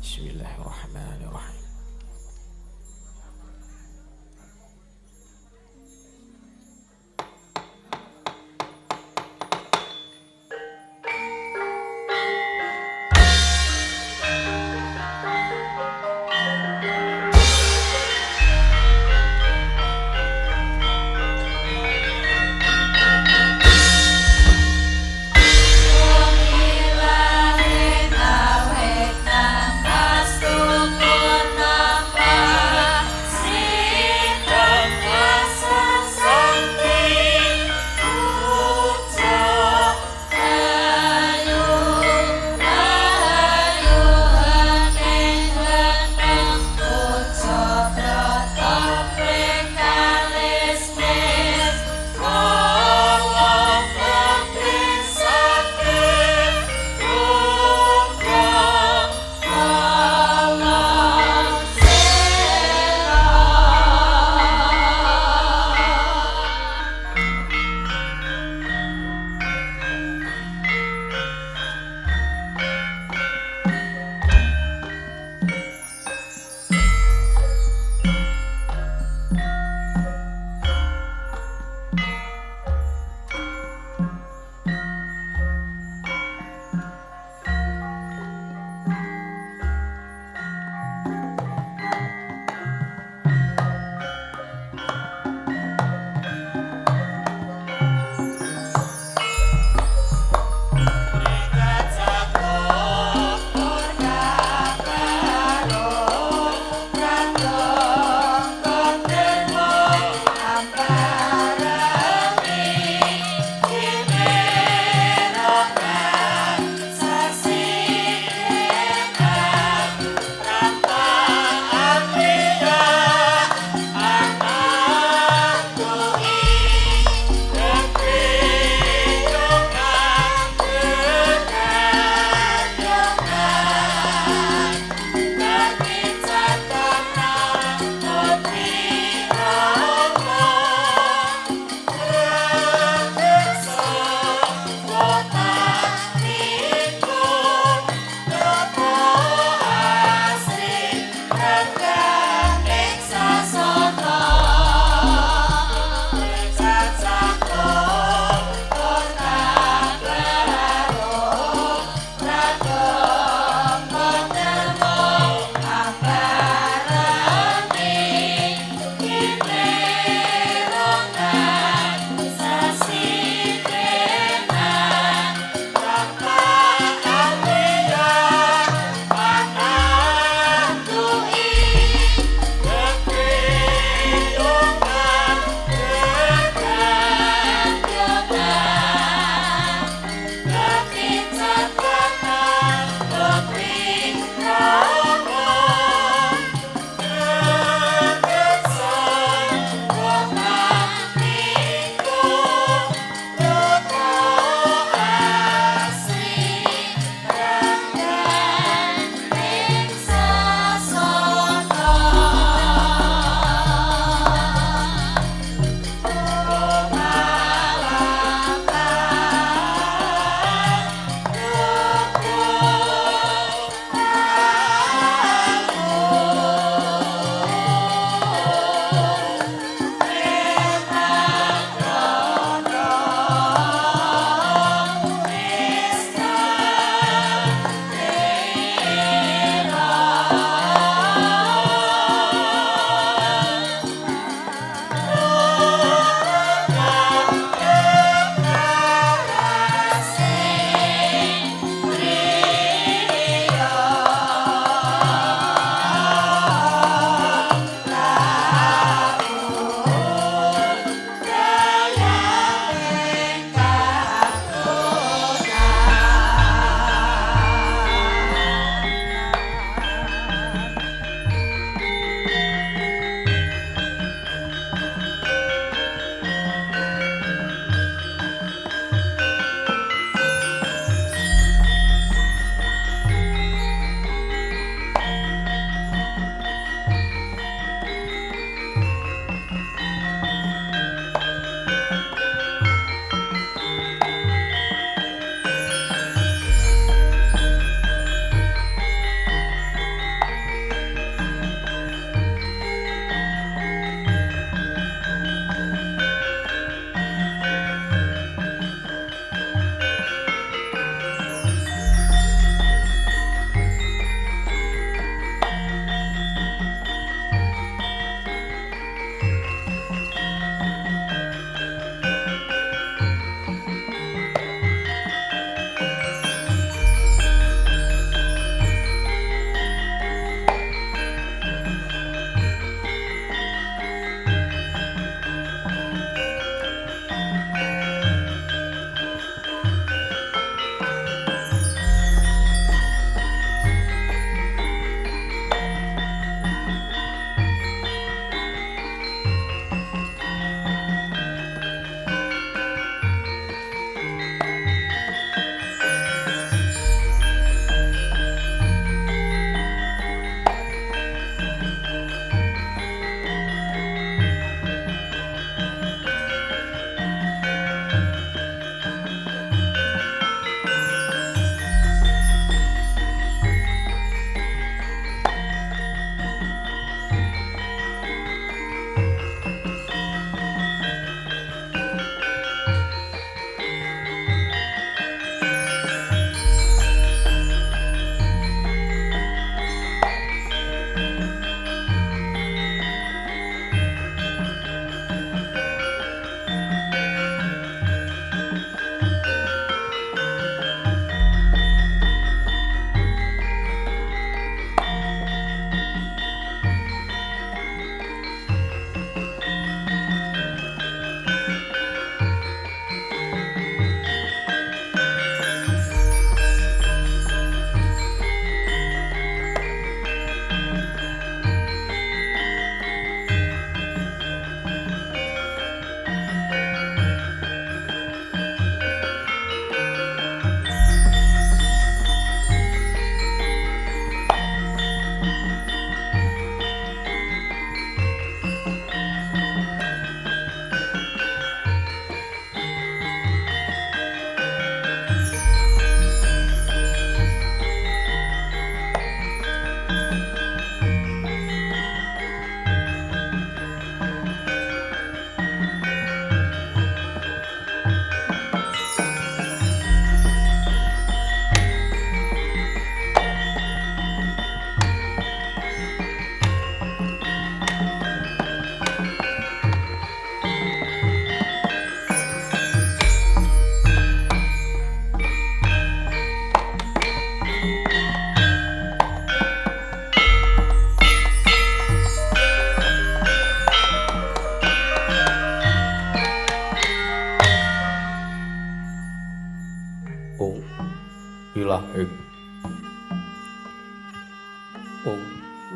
Bismillahirrahmanirrahim.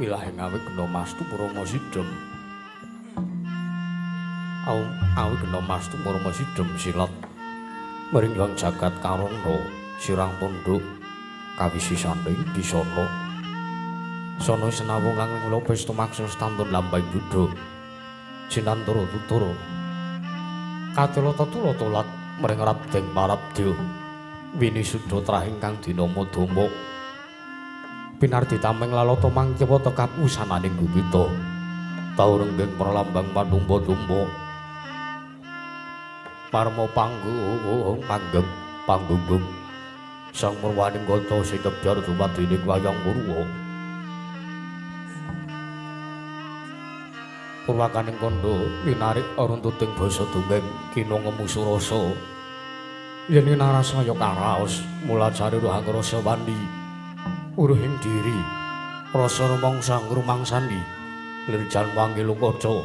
Wilahing awigna mastu parama sidhem. Awigna mastu parama sidhem silat maring yang jagat karana sirang tunduk kawisisaning bisana. Sana senawung lang kula pesta maksa stantun lambang yudha. Jinantara tutur. Katela tetula tolat maring rabdeng parabdya. Winisuda trah ingkang dinama Dama. Pinardi tameng lalata mangkiwa tekap wusananing gupita. Tau renggeng pralambang panumpa-tumpa. Parma panggung manggeng panggunggung. Sang murwaning kanca sing kebyar dumadining wayang purwa. Purwakaning kandha linarik runtuting basa dongeng kina ngemu surasa. Yen winarasaya karaos mulajari rohang rasa wani. Uruhing diri rasa rumangsa ngrumangsani lirjan wangi lukaca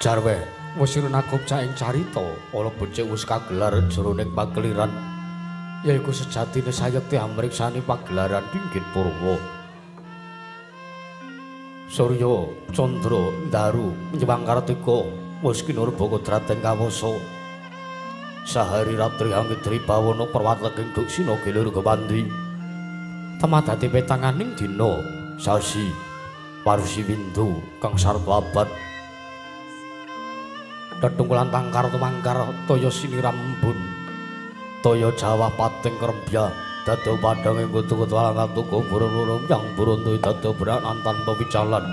jarwe wis runakup caing carita ala becik wis kagelar jroning pakeliran yaiku sejatine sayekti amriksani pagelaran Dinggit Purwa. Surya Candra Ndaru nyewang Kartika wis kinurba kodrating kawasa. Sahari ratri angidri bawana perwatleking duksina gilir kepandi. Temadati petanganing dina sasi warusi windu kang sarta abad. Tetungkulan tangkar tumangkar toya siniram embun. Toya jawah pating krembya dado padhange kutu-kutu alang tuku burung-burung yang buruntu dado beranan tanpa wicalan.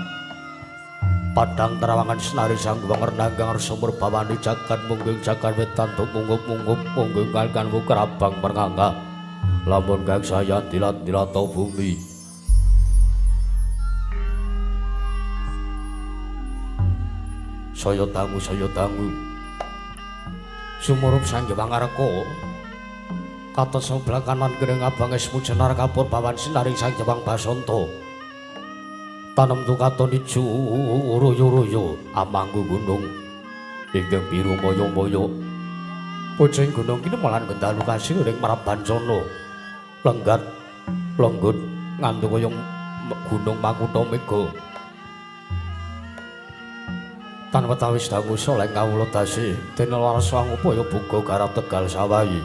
Padang terawangan senari sang wangernanggang sumur bawani jagat mungging jagat wetan mungup-mungup mungging kalkan kerabang perngangga lamun kang saya dilat-dilata bumi. Saya dangu saya dangu sumurup sang Wangarka katon sebelah kanan gering abang esmu jenar kapur bawan sinaring sang Jewang Basanta. Tanem tukaton ijo royo-royo amanggu gunung ingkang biru moyo-moyo. Pucing gunung kini malan gendalu kasih ring Mrabancana lenggat lenggut ngantu kaya gunung Makutha Mega. Tan wetawis dangu soleng kawula dasi dene warsa angupaya buga garap Tegal sawahi.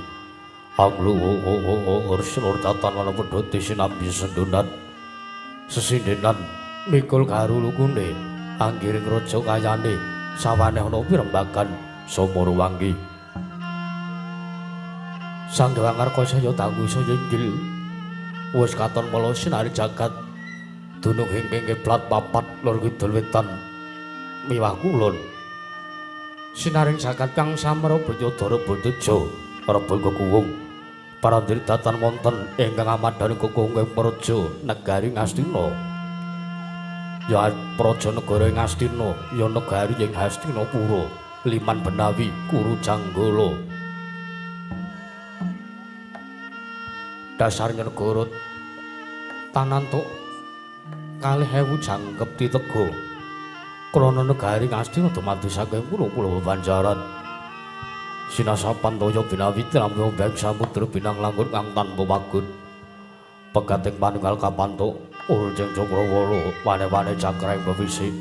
Angluhur selur datan lan pedhoti sinambi sendunan sesindenan mikul karu lukune anggiring raja kayane sawane ana pirembagan Somorwangi. Sang Dewangarka saya dangu saya inggil wis katon mala sinari jagat dunung ingkang kiblat papat lor kidul wetan miwah kulon. Sinaring jagat kang samara Banyadara Banteja rebul kekuwung parandiri datan wonten ingkang amadhani kekuwung ing praja negari Ngastina. Ya praja negara ing Ngastina ya negari ing Hastinapura Liman Benawi Kuru Janggala. Dasarnya negara tanantuk 2.000 jangkep titega krana negari Ngastina dumadi saking pulo-pulo bebanjaran. Sinasapan toya binawi tramya beng samudra binang langgut kang tanpa wagut. Pegating panunggal kapantuk urjeng cakrawala wane-wane cakraing bebisi.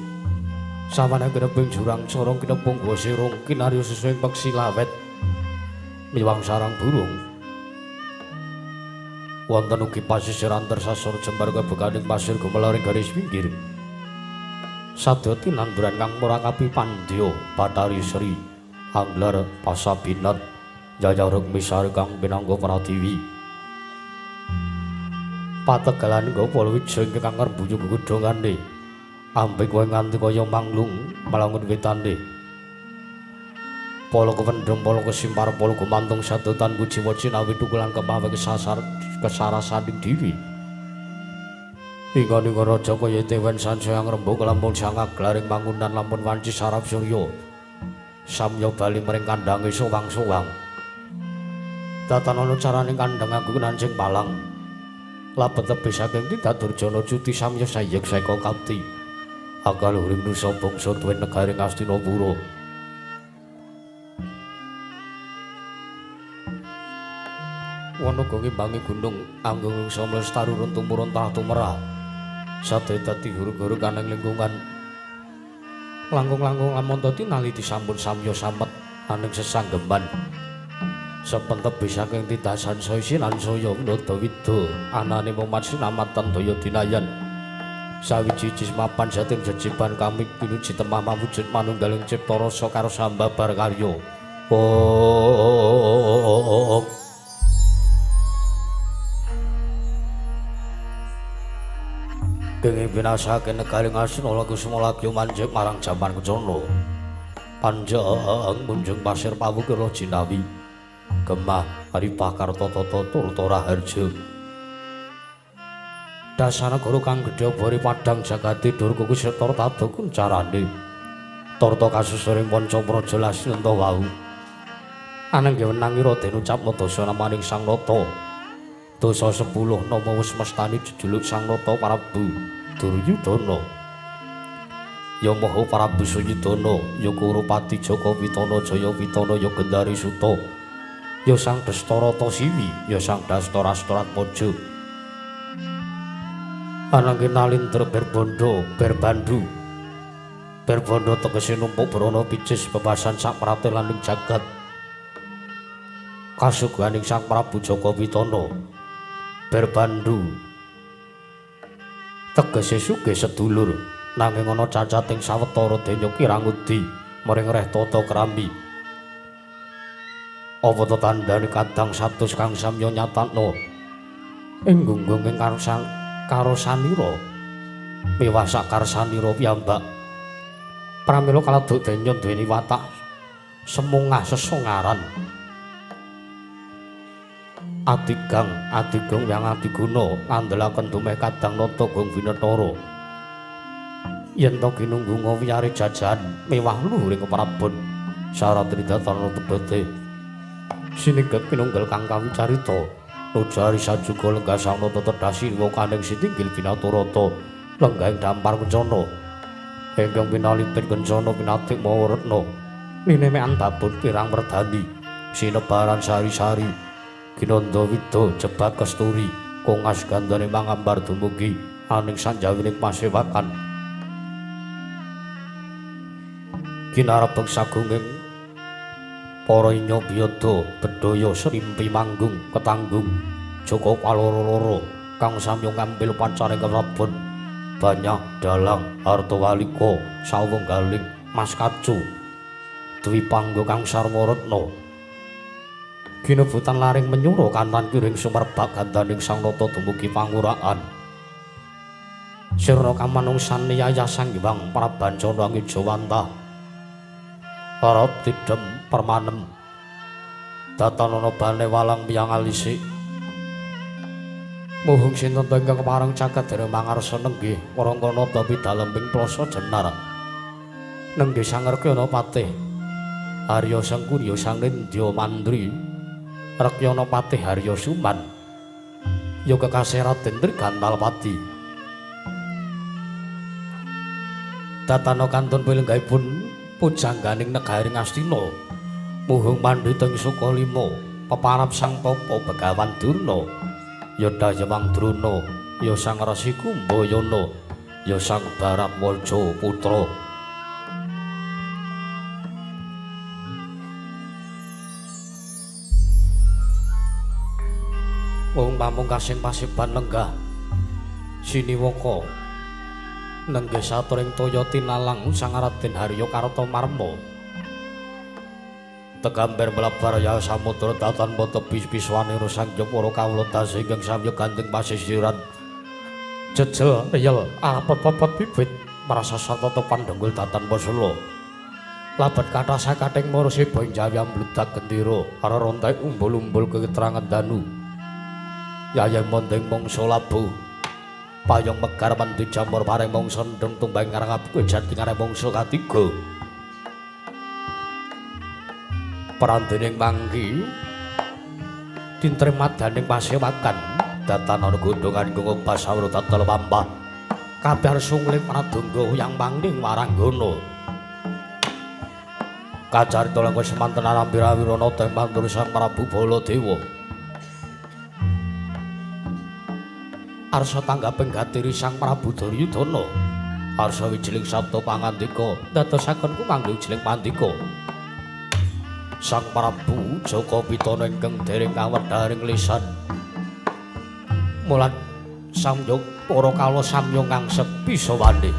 Sawane kineping jurang corong kinepung gua sirung kinarya susuing peksi lawet miwang sarang burung. Wonten ugi pasisiran tersasar jembar kebekaning pasir gumelaring garis pinggir. Sadya tinanduran kang murakapi pandya Bathari Sri Anglar Pasabinat Jaya Rukmisari kang pinangka pratiwi. Pategalan Gopala Wijaya ingkang ngrembuyung gegodhongane ambek kowe nganti kaya manglung melangun wetane. Pala kewendhem, pala kesimpar, pala gumantung sadotan kujiwa cinawi tukulan kemawe kesasar kesarasaning diri. Ingkang raja kaya dewen sansaya ngrembug lampun sangaglaring mangunan lampun wanci sarap surya. Samya bali mring kandhange sowang-sowang. Datan ana carane kandhang anggo nancing palang. Labet tebih saking Tindak Durjana cuti samya sayek seka kapti. Akal huring nusa bangsa tuwin negari Ngastinapura. Wana ngimbangi gunung anggung samlestaru run tumurun tanah tumerah. Sadaya dadi hurug-hurug aneng lingkungan. Langkung-langkung lamun tinali disampun samya samet aning sesanggeman. Sepentep saking titasan saya sinan saya nada wida anane momat sinamatan daya dinayan. Sawiji jismapan jatim jejiban kami pinuji temah mawujud manunggaling cipta rasa karo sambabar karya. Oh. Kenging binasake negari Ngastina Kusuma lagi manjing marang jaman kencana. Panjang munjung pasir pawukira jinawi. Gemah Aripah Kartata Turta Raharja. Dasanagara kang gedhe bori padhang jagate durga kusetara tata kuncarane. Tarta kasusuring panca praja Lasminta wau. Anangge wenang ira den ucapna dasa namaning Sang Nata. Dasa 10 nama wis mestani jejuluk Sang Nata Prabu Duryudana. Ya Maha Prabu Suyudana, ya Kurupati Jaka Witana Jaya Witana, ya Gendari Suta, ya Sang Dastarata Siwi, ya Sang Dastarastratmaja. Anangge nalindra berbandha berbandu. Berbandha tegese numpuk brana picis bebasan sak pratelaning jagat. Kasuguhaning Sang Prabu Jaka Witana. Berbandu tegese sugih sedulur, nanging ana cacating sawetara denya kirangudi mring reh tata krambi. Apa ta tandane kadang satus kang samya nyatakna ing gunggung ing karosanira miwah sakarsanira piyambak. Pramila kaladuk denya duweni watak semungah sesongaran. Adigang adigung yang adiguna ngandelaken dumeh kadang nata gong winetara. Yen to ginunggunga wiyare jajan mewah luhuring keprabon syarat tridatana pedhote. Siningget pinunggel kang kawicarita nujari sajuga lenggah sang nata tedhasi wokaning sitinggil binaturata lenggahing dampar kencana ingkang pinalipit kencana pinatik mawa retna linemekan babut pirang merdani sinebaran sari-sari ginandha wida jebat kesturi kongas gandane mangambar dumugi aning sanjawining pasewakan kinarebeng sagunging para inya biyada bedhaya srimpi manggung ketanggung jaka paloro-loro kang samya ngambil pancane keprabon banyak dalang artawalika sawunggaling mas kacu dwipangga kang sarwa retna ginebutan laring menyura kanan kiring sumerbak gandaning Sang Nata dumugi panguraan sirna kamanungsan yayah Sang Hyang Prabancana Ngijawantah arep tidhem permanem datanana bane walang miyang alisik muhung sinten ingkang kepareng caket dereng mangarsa nenggih warangkana tapi dalem ing plasa jenar nenggih sangerkyana patih Arya Sengkuni Sang Nindya Mandri Rekyana patih Arya Suman ya kekasih Raden Trigantalpati datana kantun pilenggahipun pujangganing negari Ngastina muhung pandhita ing Sukalima peparap Sang Tapa Begawan Durna ya Dayawang Drona ya Sang Resi Kumbayana ya Sang Baratwaja Putra. Wong pamungkasing pasiban lenggah siniwaka nenggih saturing toya tinalang Sang Raden Harya Kartamarma tegambar mlebar ya samudra datan tebi piswanira sang para kawula dasa ingkang samya gandeng pasisiran jejel riyel arepet-pepet bibit marasa satata pandhenggul datan pasela labet kathah sakating marasiba ing jawi ambludak gendera arerontek umbul-umbul keterangan danu yayeng mondeng mangsa labuh payung megar mendhi jamur paring mangsa ndeng tumbang karang jati karang mangsa katiga perandening mangki dintremadaning pasewakan datan ana gondhongan gunggung sawra tatal pampah kabeh sungling pradangga yang mangning waranggana kacarita langkung semanten arambirawirana teng mantur Sang Prabu Baladewa. Arsa tanggaping gatiri Sang Prabu Duryudana. Arsa wijiling sabda pangandika dadosaken kumanggih wijiling pandika. Sang Prabu Jaka Pitana ingkang dereng kawedharing lisan. Mulat samyog para kawula samya ngangsep bisa wande.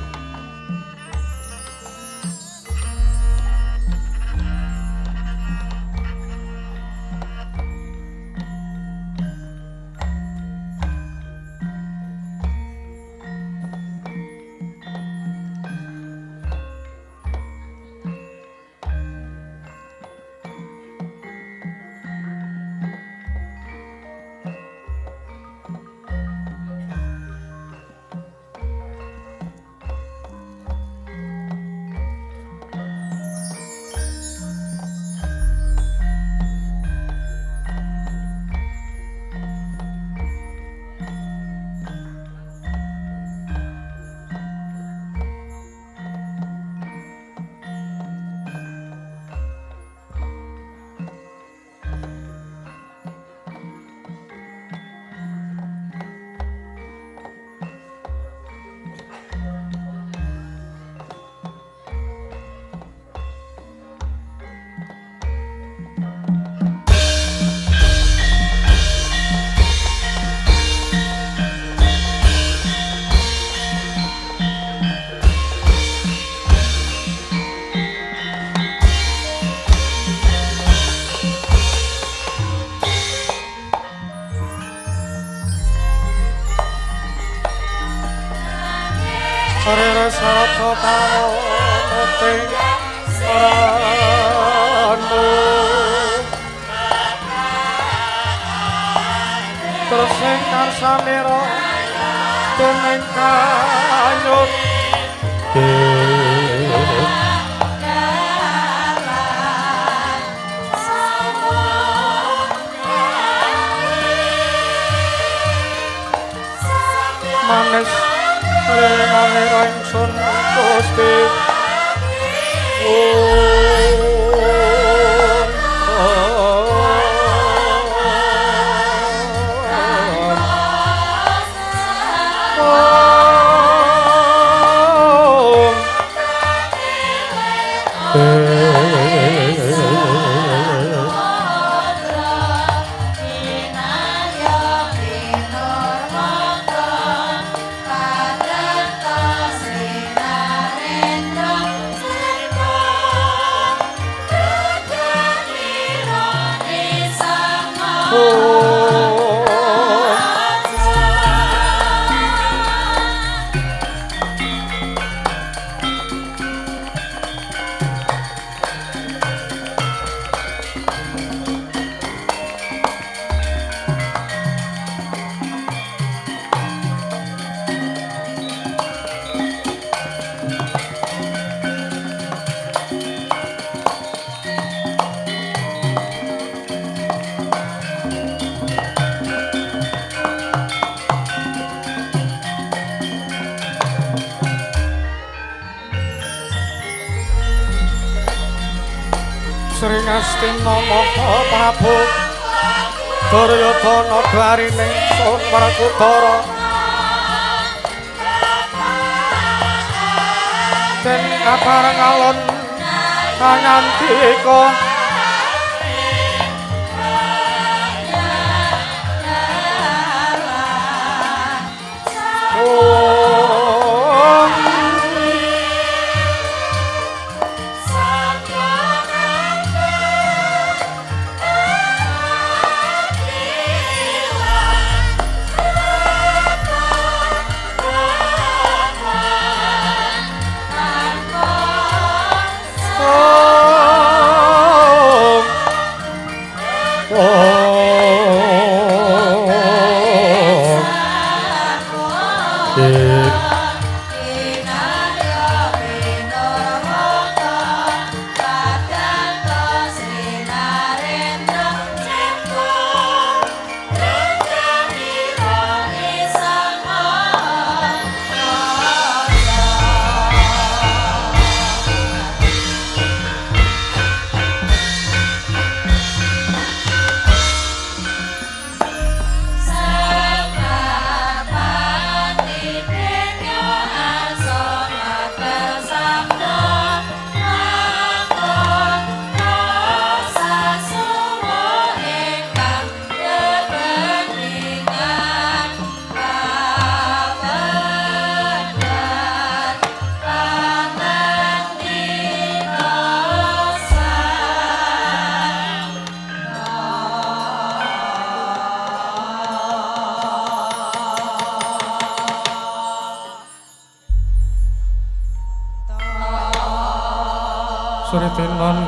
Sri Ngastina Maha Prabu Duryudana dwarine Sun Werkudara den kabareng alun kangandika Sama. Suritinan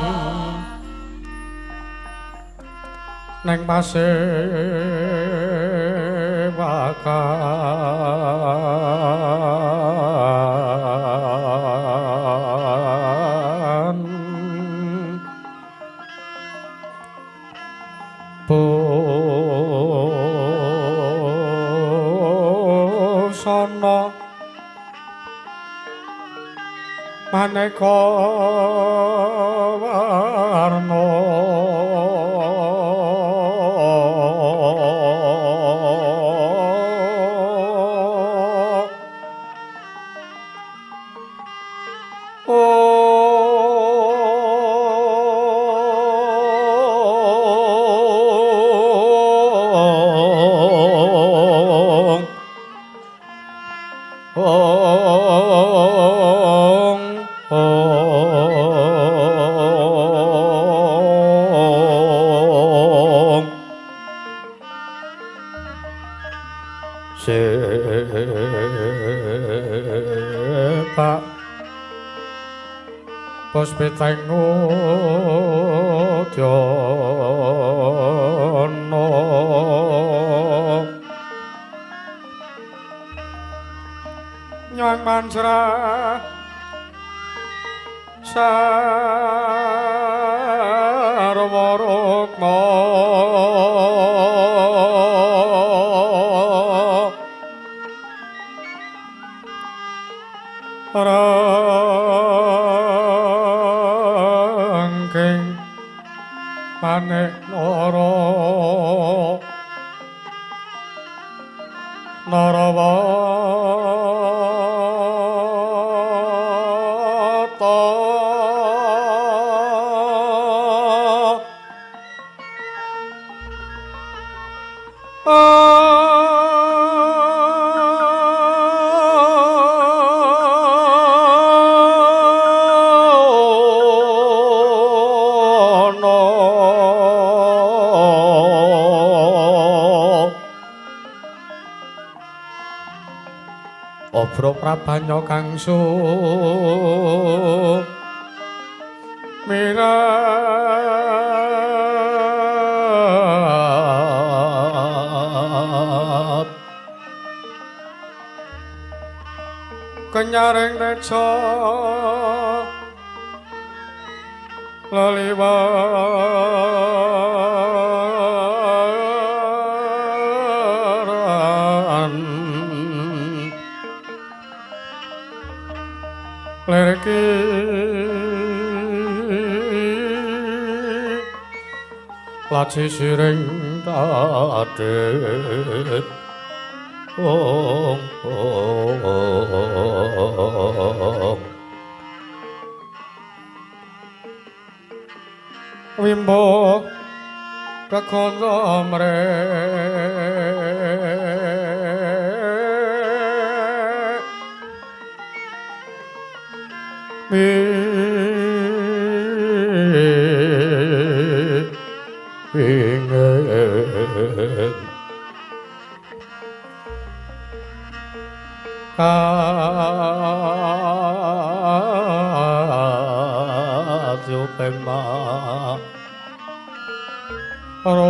neng pasewakan busana maneka warna Sepak puspiteng udyana nyang manjra sarwa rukma rangking manik nara narawata Obro prabanya kangsu mirap kenyaring neca leliwaran lerki laci siring tadit ong ong wimbo kekondo mrek wingeng kadyupeng maruta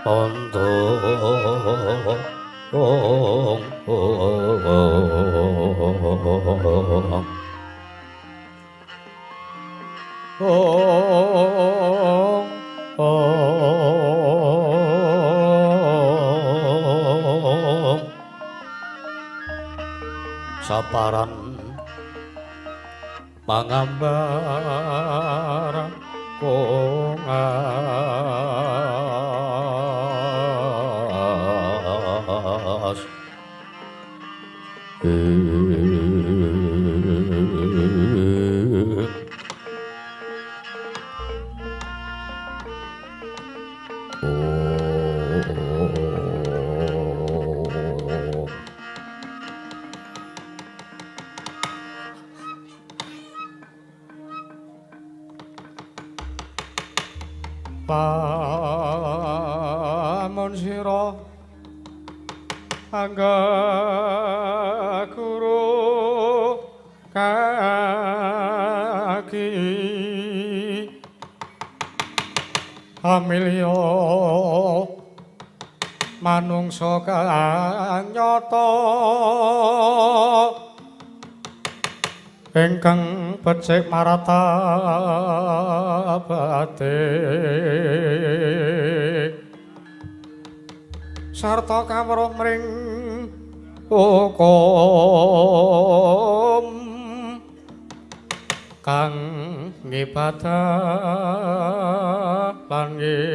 bandha ong ong ong ong saparan mangambar kongas Lamun sira Angga guru kaki amilya manungsa kang nyata ingkang becik marata bate sarta kawruh mring hukum kang ngibadah lan ngirangi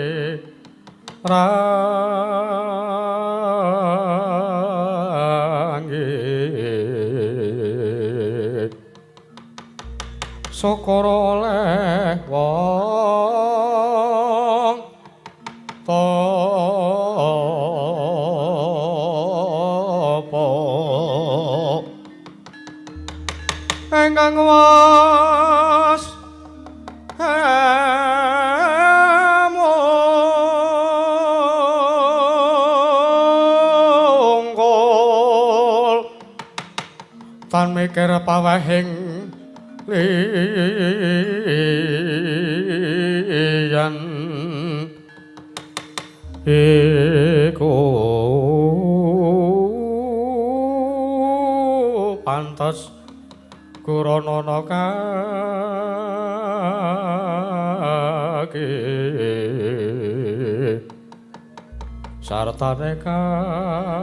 syukur oleh wong tapa ingkang was mungkul tan mikir pawehing liyan iku pantes guranana kaki sartane kawruhana.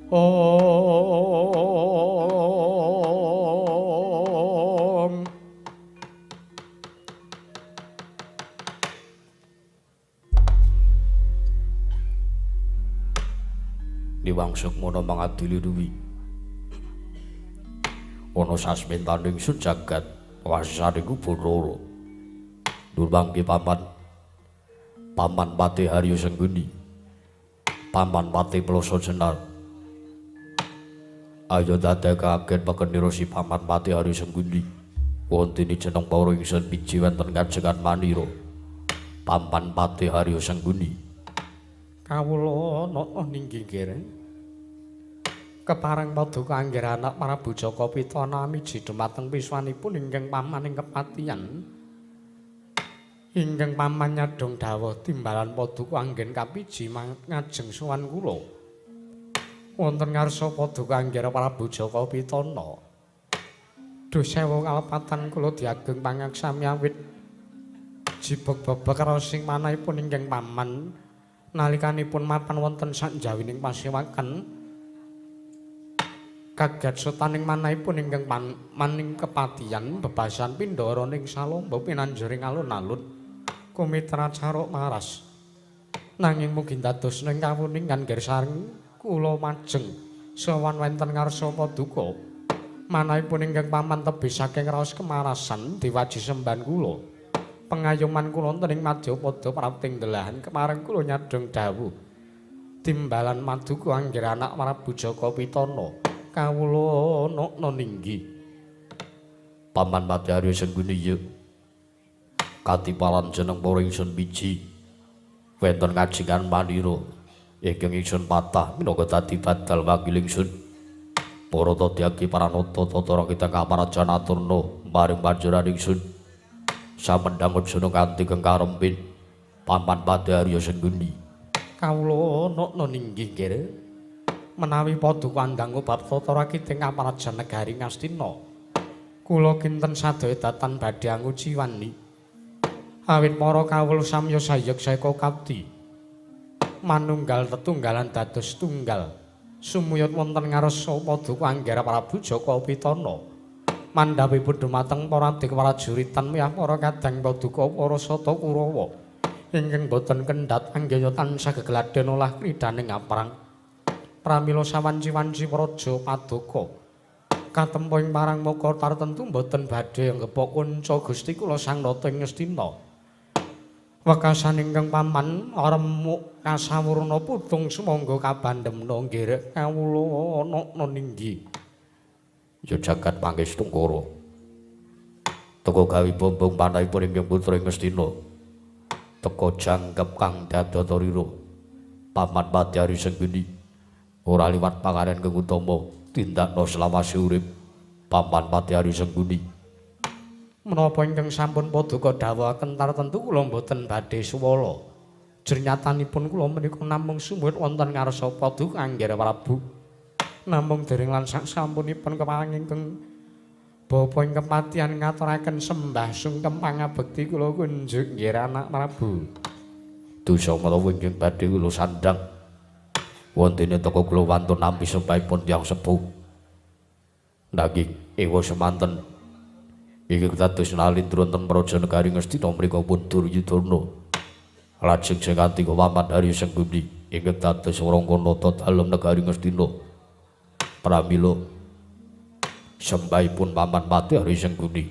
Om. Niwang Sukmana mangadili ruwi ana sasmentaning sun jagat wasaniku Bathara Durmangke paman Paman Patih Haryo Sengguni, Paman Patih Ploso Jenar. Ayo dadekaken pekenira si Paman Patih Haryo Sengguni. Wontene jeneng para ingsun biji wonten kajengan manira. Paman Patih Haryo Sengguni. Kawula nata ninggi nggih. Kepareng paduka anggir anak Prabu Jaka Pitana miji dumateng piswanipun ingkang paman ing kepatihan. Ingkang paman nyadhong dawuh timbalan paduka anggen kapiji ngajeng sowan kula. Wonten ngarsa paduka anggir Prabu Jaka Pitana. Duh sewu kalepatan kula diageng pangaksami awit jibeg bebek raosing manahipun ingkang paman nalikanipun mapan wonten sakjawining pasewakan. Kaget setaning manahipun ingkang maning kepatihan bebasan pindara ning salomba pinanjuring alun-alun kumitra caruk maras. Nanging mugi dados ning kawuningan nggih sareng kula majeng sowan wonten ngarsa paduka. Manahipun ingkang paman tebih saking raos kemarasan diwaji sembahan kula. Pengayoman kula wonten ing madyapada prapting delahan kepareng kula nyadhong dawuh timbalan maduka anggir anak Prabu Jaka Pitana. Kawula nokna ninggi. Paman Patih Haryo Sengguni ya. Katipalan jeneng para ingsun biji wonten kajengan manira ingkang ingsun patah minangka dadi badal wakil ingsun. Para tadyaki paranata tata kita kaparajan aturna maring panjenengan ingsun. Samendhang aja kanthi kengkarempin Paman Patih Haryo Sengguni. Kawula nokna ninggi nggih. Menawi paduka andhangu bab tata rakiting kaparajan negari Ngastina, kula kinten sadaya datan badhe anguciwani. Awit para kawula samya sayek saeka kapti manunggal tetunggalan dados tunggal sumuyut wonten ngarsa paduka anggara Prabu Jaka Pitana. Mandhapipun dumateng para adik prajuritan miyah para kadang paduka para sata Kurawa ingkang boten kendhat anggaya tansah gegladen olah kridaning aprang. Pramila sawanci-wanci praja paduka katempo ing parang maka tartentu boten badhe nggepok kunca Gusti kula Sang Nata ing Ngastina. Wekasan ingkang paman remuk kasawurna putung sumangga kabandhemna nggih kawula nokna ninggi. Ya jagat pangestungkara. Teka gawe bombong panahipun ingkang putra ing Ngastina. Teka jangkep kang dadatarira. Paman Patih Ari Sengguni ora liwat panganen kang utama tindakna selawase urip. Paman Patih Ari Sengguni. Menapa ingkang sampun paduka dawuhaken tartentu kula mboten badhe suwala. Jernyatanipun kula menika namung sumuwut wonten ngarsa paduka Anggara Prabu. Namung dereng lan sasampunipun kepareng ingkang Bapa ing kepatihan ngaturaken sembah sungkem pangabekti kula kunjuk nggih anak Prabu. Dosa menawa ingkang badhe kula sandhang wontene teka kula wantun nampi sembahipun tiyang sepuh. Nanging ewa semanten iki dados nalindra wonten praja negari Ngastina mriku pun Duryudana. Lajeng sing kanthi Paman Hari Sengguni ingkang dados Rangkanata dalem negari Ngastina. Pramila sembahipun Paman Patih Hari Sengguni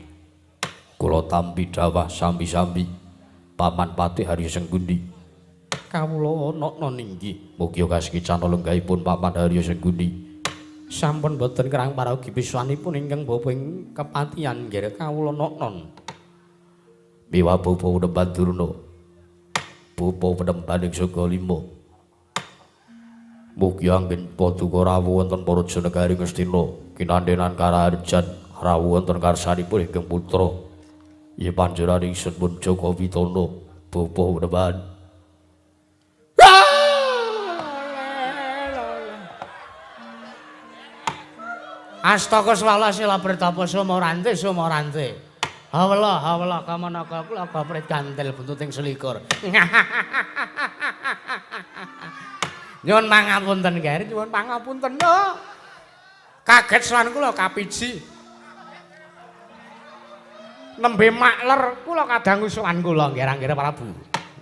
kula tampi dawah sami-sami Paman Patih Hari Sengguni. Kawula ana ninggi mugi kasekicana lenggahipun Paman Hari Sengguni. Sampun boten kerang paraogi piswanipun ingkang bapa ing kepatihan nggih kawula noknon. Miwa bapa Penemban Durna, bapa Penemban ing Saka Lima. Mugi anggen paduka rawuh wonten praja negari Ngastina kinandenan karaharjan rawuh wonten karsanipun ingkang putra. Yen panjenengan ingsun pun Jaka Pitana bapa Penemban. Astaka swala sila pritapa sumorante sumorante. Hawela hawela kamanaka kula gaprit gantel buntuting selikur. Nyuwun pangapunten Ger, nyuwun pangapunten. Kaget sowan kula kapiji. Nembe makler kula kadangu sowan kula nggih Anggara Prabu.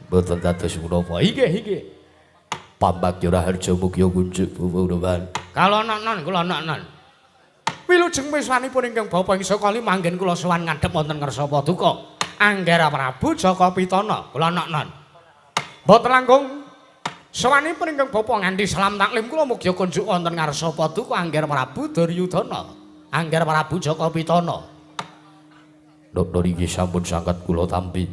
Mboten dados menapa. Inggih inggih. Pambagya Raharja mugi kunjuk Bapa. Kala nonon kula nonon. Wilujeng miswanipun ingkang bapa ing Saka manggen kula sowan ngadhep wonten ngarsa paduka. Anggara Prabu Jaka Pitana kula nonon. Mboten langkung sowanipun ingkang bapa nganti salam taklim kula mugi kunjuk wonten ngarsa paduka Anggara Prabu Duryudana. Anggara Prabu Jaka Pitana. Nokno niki sampun sanget kula tampi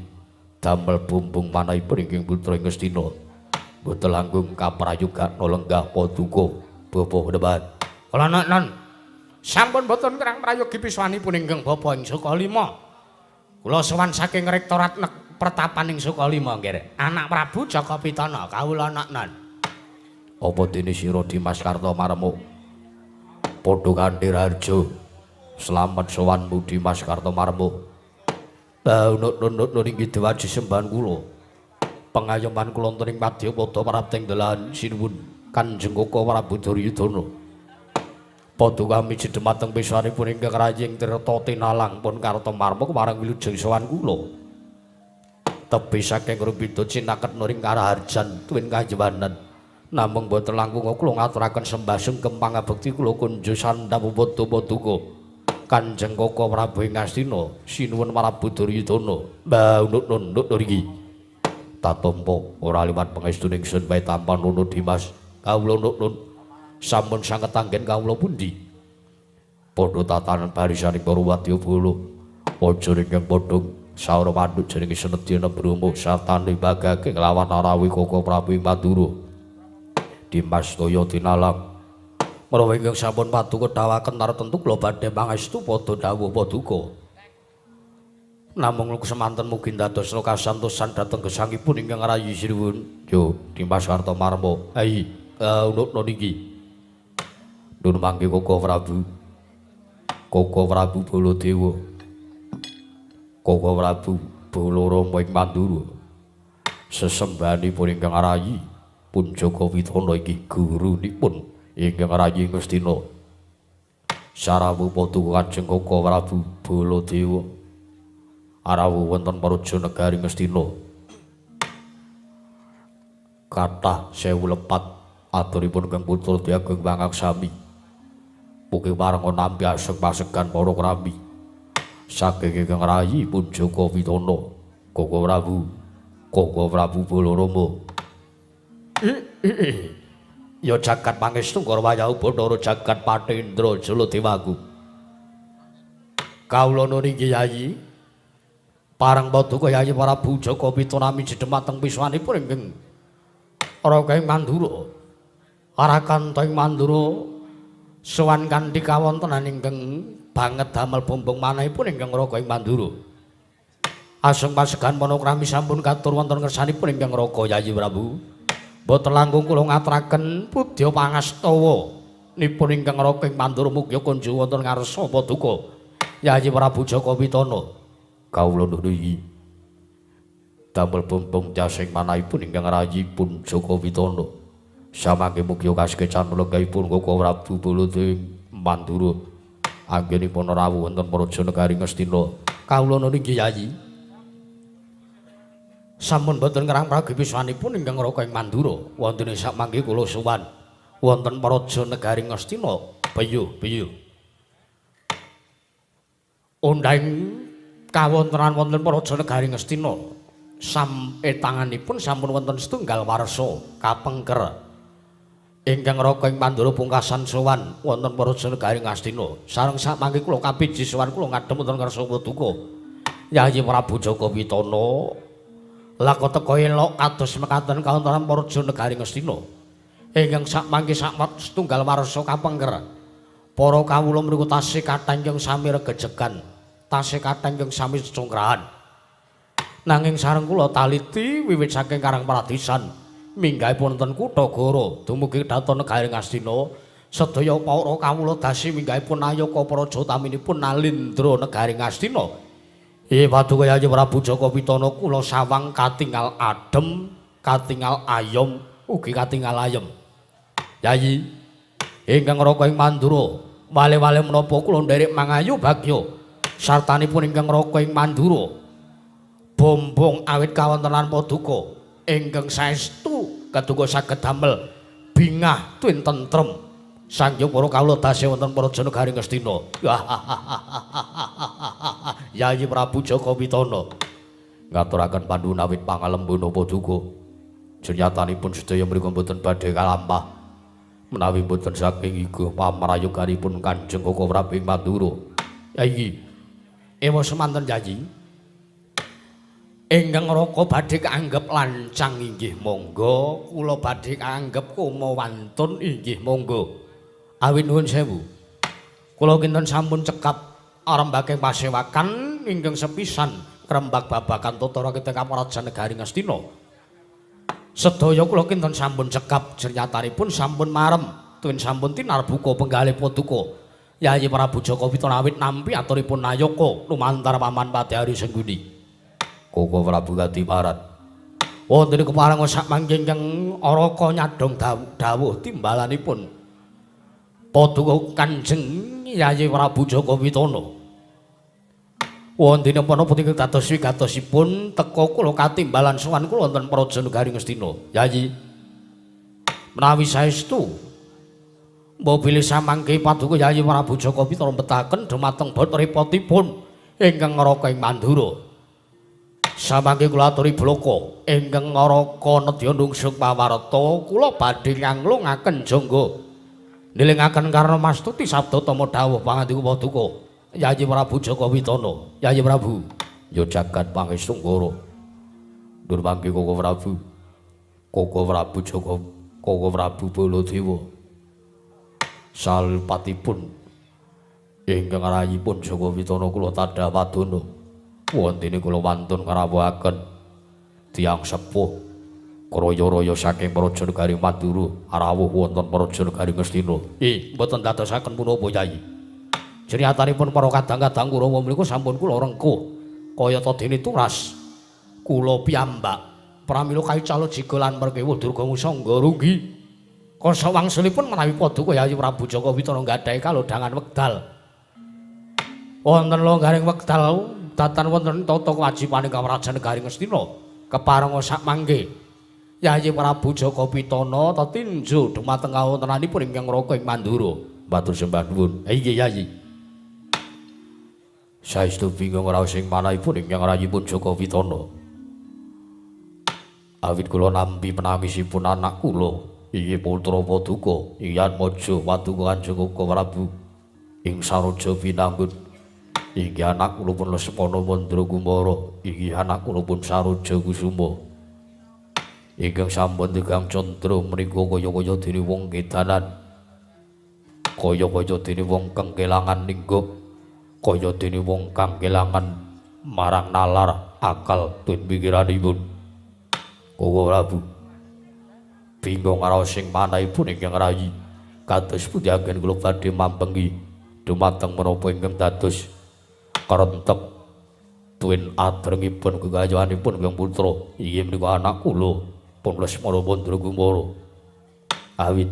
damel bumbung manahipun ingkang putra ing Ngastina. Mboten langkung kaprayogana lenggah paduka bapa Penemban. Kula nonon. Sampun boten kerang prayogi piswanipun ingkang bapa ing Sukalima. Kula sowan saking rektorat pertapan ing Sukalima nggih. Anak Prabu Jaka Pitana kawula nonon. Apa dene sira Dimas Kartomarmo? Padha kanthi raharja. Slamet sowanmu Dimas Kartomarmo. Baunut-nut inggih dewaji sembahan kula. Pengayoman kula wonten ing madyapada prapting delahan sinuwun Kanjeng Koko Prabu Duryudana. Paduka miji dumateng piswanipun ingkang raying tirta tinalang pun Kartomarmo kemarang wilujeng sowan kula. Tebih saking rupida cinaket nuring karaharjan tuwin kajewanan. Namung boten langkung kula ngaturaken sembah sungkem pangabekti kula kunjuk sandhap padha paduka. Kanjeng Koko Prabu ing Ngastina sinuwun Prabu Duryudana. Mbah nunut nriki. Tatampa ora liwat pangestune ingsun bae tampan nuno Dimas. Kawula nunun sampun sanget anggen kawula pundi? Padha tatanan barisaning para wadyabala. Aja ingkang padha saura manduk jenenge Senedya Brahma satane bagake nglawan Arawi Koko Prabu Madura. Dimas toya tinalang. Menawa ingkang sampun paduka dawaken tartemtu kula badhe pangestu padha dawuh paduka. Namung semanten mugi dados kasantosan dhateng gesangipun ingkang rayi sinuwun. Yo Dimas Kartomarmo. Hai, unukna niki. Nun mangke Koko Prabu. Koko Prabu Baladewa. Koko Prabu Balarama ing Mandura. Sesembahanipun ingkang rayi pun Jaka Pitana iki gurunipun ingkang rayi Ngastina. Sarawuh paduka Kanjeng Koko Prabu Baladewa. Arawuh wonten praja negari Ngastina. Kathah sewu lepat aturipun Kang Putra Diageng Pangaksami. Mugi parenga nampi aseg-asegan para krami. Saking ingkang rayi pun Jaka Pitana, Koko Prabu, Koko Prabu Balarama. Ya jagat pangestu Karwaya Bathara jagat Patendra Jaladewaku. Kawula niki Yayi. Pareng paduka Yayi Prabu Jaka Pitana miji dhumateng piswanipun ingkang Raga ing Mandura. Arakanta ing Mandura sowan kanthi kawontenan ingkang banget damel bombong manahipun ingkang Raga ing Mandura. Aseng pasegan panakrami sampun katur wonten ngersanipun ingkang Raga Yayi Prabu. Boten langkung kula ngaturaken pudya pangastawa nipun ingkang Raga ing Mandura mugi kunjung wonten ngarsa paduka Yayi Prabu Jaka Pitana. Kawula nuwun damel bombong jasing manahipun ingkang rayipun Jaka Pitana. Samangke mugi kaskecan lenggahipun Koko Prabu Baladewa Mandura anggenipun rawuh wonten Praja Negari Ngastina. Kawula nuwun inggih Yayi. Sampun boten ngerang pragi piswanipun ingkang Raga ing Mandura wonten sak mangke kula sowan wonten Praja Negari Ngastina. Peyuh peyuh. Undhang kawontenan wonten Praja Negari Ngastina tanganipun sampun wonten setunggal warsa kapengker ingkang Raga ing Mandura pungkasan sowan wonten Praja Negari Ngastina. Sareng sak mangke kula kapiji sowan kula ngadhep wonten ngarsa paduka Yayi Prabu Jaka Pitana. Laka teka elok kados mekaten kawontenan Praja Negari Ngastina ingkang sak mangke sak setunggal warsa kapengker. Para kawula mriku tasih kathah ingkang sami regejegan, tasih kathah ingkang sami cecungkrahan. Nanging sareng kula taliti wiwit saking Karang Paradisan minggahipun wonten kutha Goro dumugi dhateng Negari Ngastina, sedaya para kawula dasi minggahipun nayaka praja utaminipun Nalindra Negari Ngastina. Ih paduka Yayi Prabu Jaka Pitana kula sawang katingal adem, katingal ayom, ugi katingal ayem. Yayi ingkang Raga ing Mandura, wale-wale menapa kula nderek mangayu bagya sartanipun ingkang Raga ing Mandura. Bombong awit kawontenan paduka ingkang saestu keduga saged damel bingah tuwin tentrem. Sanghyang para kawula tasih wonten Praja Negari Ngastina. Yayi Prabu Jaka Pitana ngaturaken panuwun awit pangalembana paduka. Jenyatanipun sedaya mriku mboten badhe kalampah menawi mboten saking iga pamrayoganipun Kanjeng Koko Prabu ing Mandura. Yayi, ewa semanten Yayi. Ingkang Raka badhe kaanggep lancang inggih monggo, kula badhe kaanggep koma wantun inggih monggo. Awit nuwun sewu. Kula kinten sampun cekap arembake pasewakan ingkang sepisan krembak babagan tata rakita Praja Negari Ngastina. Sedaya kula kinten sampun cekap jernyatanipun sampun marem tuwin sampun tinarbuka penggalih paduka Yayi Prabu Jaka Pitana awit nampi aturipun nayaka lumantar paman Padhari Sengguni. Koko Prabu Kadiparan wonten kepareng sak mangke ingkang Araka nyadhong dawuh timbalanipun paduka Kanjeng Yayi Prabu Jaka Pitana. Wonten menapa ingkang dados wigatosipun teka kula katimbalan sowan kula wonten Praja Negari Ngastina. Yayi, menawi saestu mbok bilih samangke paduka Yayi Prabu Jaka Pitana mbetaken dhumateng bot repotipun ingkang Raka ing Mandura. Samangke kula aturi blaka ingkang Raka nedya nungsung pawarta kula badhe nganglungaken jangga nilingaken karna mastuti sabda tama dawuh pangandika paduka Yayi Prabu Jaka Pitana. Yayi Prabu ya jagat pangestu Ngara. Ndur mangke Koko Prabu. Koko Prabu Jaka, Koko Prabu Baladewa. Salpatipun ingkang rayipun Jaka Pitana kula tadha padana. Wontene kula wantun ngrawuhaken tiyang sepuh kraya-raya saking Praja Negari Mandura rawuh wonten Praja Negari Ngastina. Ih, mboten dadosaken punapa Yayi. Jenyatanipun para kadang-kadang Kurawa menika sampun kula rengkuh kayata dene turas kula piyambak pramila kaical jiga lan merkewuh Durga Musangga runggi. Kasa wangsulipun menawi paduka Yayi Prabu Jaka Pitana nggadahi kalodhangan wekdal. Wonten longgaring wekdal datan wonten tata kewajibaning Praja Negari Ngastina keparenga sak mangke Yayi Prabu Jaka Pitana tetinju dhumateng kawontenanipun ingkang Raka ing Mandura. Matur sembah nuwun. Inggih Yayi. Saestu bingung raos ing manahipun ingkang rayipun Jaka Pitana. Awit kula nampi penangisipun anak kula inggih putra paduka Iyatmaja paduka Kanjeng Koko Prabu ing Saroja Binangun. Inggih anak kula pun Lesmana Mandra Kumara, inggih anak kula pun Saroja Kusuma. Ingkang sampun tigang candra menika kaya-kaya dene wong kedanan. Kaya-kaya dene wong kang kelangan lingga, kaya dene wong kang kelangan marang nalar akal tun pikiranipun. Koko Prabu bingung karo sing manahipun ingkang rayi, kados pundi anggen kula badhe mambengi dumateng menapa ingkang dados karentek tuwin adrengipun kegayuhanipun Hyang Putra. Inggih menika anak kula pun Lesmana Mandra Kumara. Awit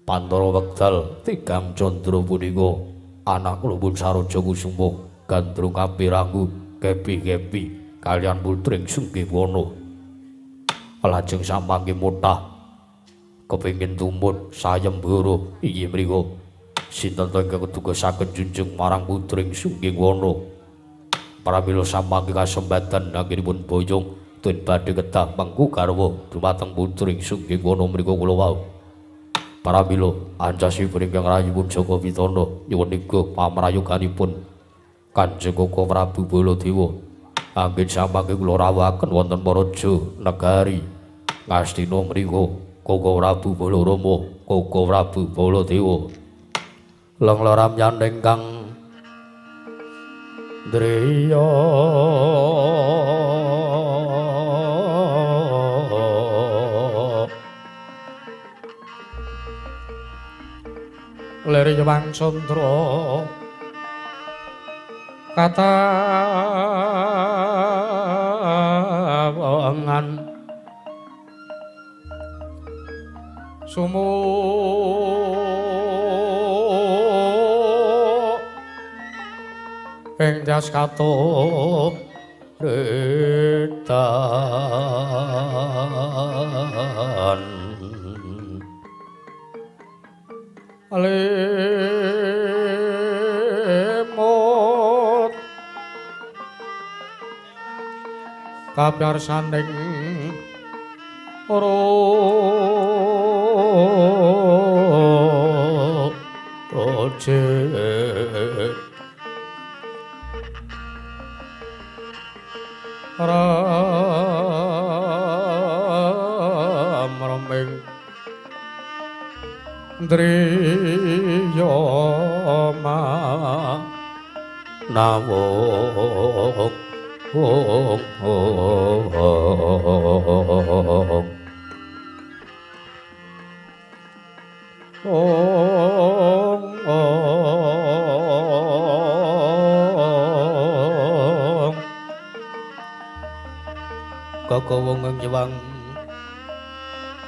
pantara wekdal tigang candra punika anak kula pun Saroja Kusuma gandrung kapiranggu kepi-kepi kaliyan putring Sunggiwana. Lajeng samangke motah kepengin tumut sayembara. Inggih menika sinten ta ingkang kedugasaken junjung marang putring Sunggiwana. Pramila samangke kasembatan anggenipun boyong tun badhe kedah mengku garwa dumateng putring Sunggiwana menika kula wau. Pramila ancasipun ingkang rayipun Jaka Pitana nyuwun niga pamrayoganipun Kanjeng Koko Prabu Baladewa anggen samangke kula rawuhaken wonten Paraja Negari Ngastina mriku Koko Prabu Balarama, Koko Prabu Baladewa. Lengloram ingkang driya lir Hyang Candra katawangan sumu ing das katup retan lemot kapyarsaning roje ram raming driya manawung ong ong ong ong Kaka wong nyewang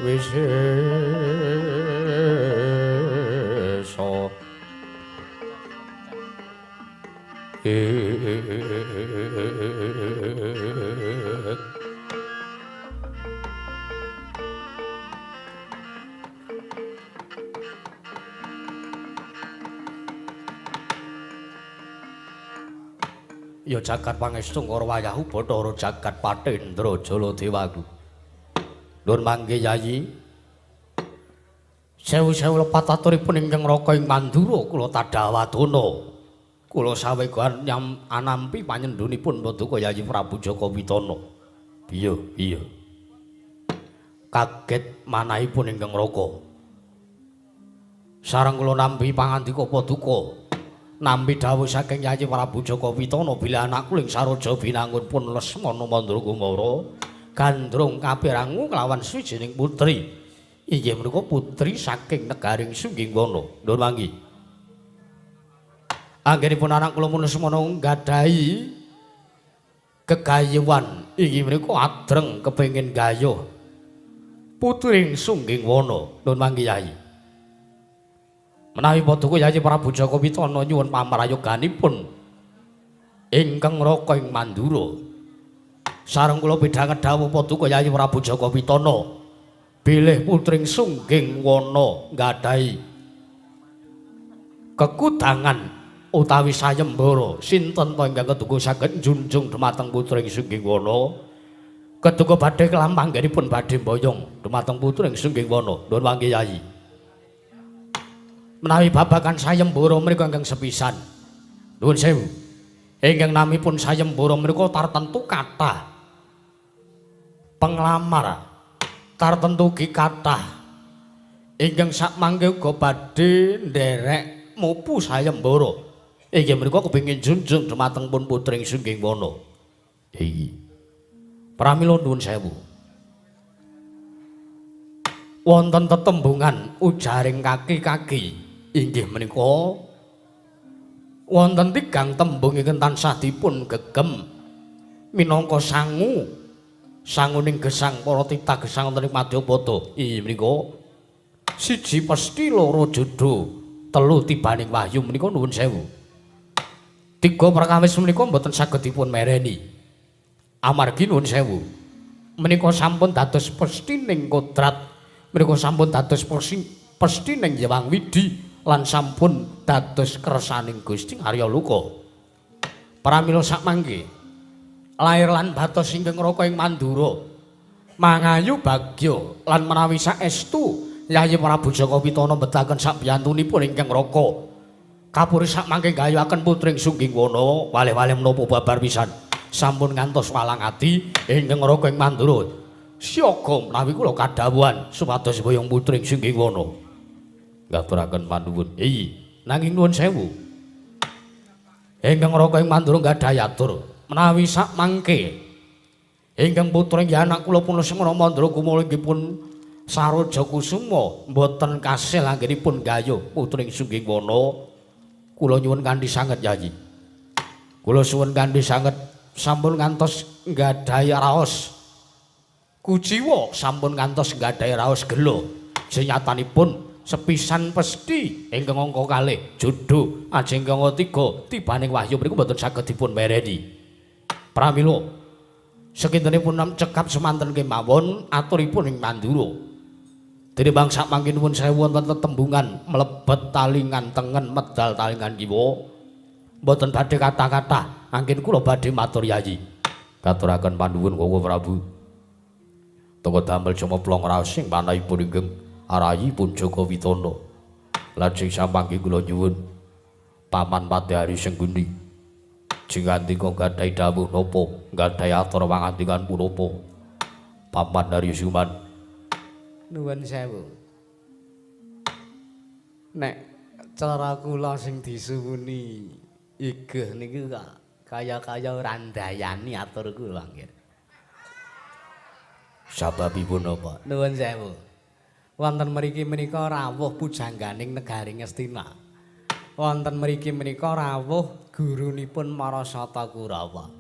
wisesa Ya jagat pangestu karo wayahu Bathara jagat Patendra Jaladewaku. Nuwun mangke Yayi. Sewu-sewu lepat aturipun ingkang Raka ing Mandura kula tadhawadana. Kula sawegan nyam anampi panyendhunipun Paduka Yayi Prabu Jaka Pitana. Iya, iya. Kaget manahipun ingkang Raka. Sareng kula nampi pangandika Paduka. Nampi dawuh saking Yayi Prabu Jaka Pitana bilih anak kula ing Saroja Binangun pun Lesmana Mandra Kumara gandrung kapirangu kelawan swijining putri. Inggih menika putri saking negaring Sunggingwana. Nuwun manggi. Anggenipun anak kula pun Lesmana nggadahi gegayuhan inggih menika adreng kepengin gayuh putri Sunggingwana. Nuwun manggi Yayi. Menawi Paduka Yayi Prabu Jaka Pitana nyuwun pamrayoganipun ingkang Raka ing Mandura. Sareng kula pidhanget dawuh Paduka Yayi Prabu Jaka Pitana bilih putring Sunggingwana nggadahi kekudangan utawi sayembara sinten ta ingkang keduga saged njunjung dumateng putring Sunggingwana. Keduga badhe kelampanggenipun badhe mboyong dumateng putring Sunggingwana. Nuwun mangke Yayi. Menawi babagan sayembara menika ingkang sepisan Nuwun sewu. Ingkang namipun sayembara menika tartentu kathah penglamar, tartentu ugi kathah ingkang sakmangke uga badhe nderek mupu sayembara. Inggih menika kepengin junjung dumateng pun putring Sungging Wana. Iya. Pramila nuwun sewu. Wonten tetembungan ujaring kaki-kaki inggih menika wonten tigang tembung ingkang tansah dipun gegem minangka sangu sanguning gesang para titah gesang wonten ing Madyapada. Inggih menika siji pesthi, loro jodho, telu tibaning wahyu menika nuwun sewu. Tiga perkawis menika mboten saged dipun mereni. Amargi nuwun sewu. Menika sampun dados pesthi ning kodrat, menika sampun dados pesthi ning Hyang Widhi lan sampun dados kersaning Gusti Arya Loka. Pramila sakmangke lair lan batos ingkang raka ing Mandura mangayu bagya lan menawi saestu Yayi Prabu Jaka Pitana mbetaken sakbiyantunipun ingkang raka kapuri sakmangke gayuhaken putring Sungging Wana waleh-waleh menapa babar pisan sampun ngantos walang ati ingkang raka ing Mandura siaga menawi kula kadhawuhan supados boyong putring Sungging Wana. Ngaturaken panuwun. Iya, nanging nuwun sewu. Ingkang raka ing Mandura gadhahi atur menawi sakmangke ingkang putra inggih anak kula pun Lesmana Mandra Kumala inggih pun Saroja Kusuma mboten kasil anggenipun gayuh putring Sungging Wana. Kula nyuwun kanthi sanget Yayi. Kula suwun kanthi sanget sampun ngantos nggadahi raos kuciwa, sampun ngantos nggadahi raos gela. Senyatanipun sepisan pesthi ingkang angka kalih jodho ajeng ingkang tiga tibaning wahyu mriku mboten saged dipun mereni. Pramila sekintenipun cekap semanten kemawon aturipun ing Mandura. Dene bangsa mangke nuwun sewu wonten tetembungan mlebet talingan tengen medal talingan kiwa. Mboten badhe kathah-kathah anggen kula badhe matur Yayi. Katuraken panuwun Koko Prabu. Tenggo damel jumeplong raos ing manahipun ingkang arayipun Jaka Pitana. Lajeng samangke kula nyuwun Paman Padhari Sengguni. Jingandika gadhahi dawuh napa, gadhahi atur pangandikan punapa? Paman Hari Suman. Nuwun sewu. Nek cara kula sing disuwuni igeh niku kok kaya-kaya ora ndayani atur kula nggih. Sababipun napa? Nuwun sewu. Wonten mriki menika rawuh pujangganing negari Ngastina. Wonten mriki menika rawuh gurunipun Marasata Kurawa.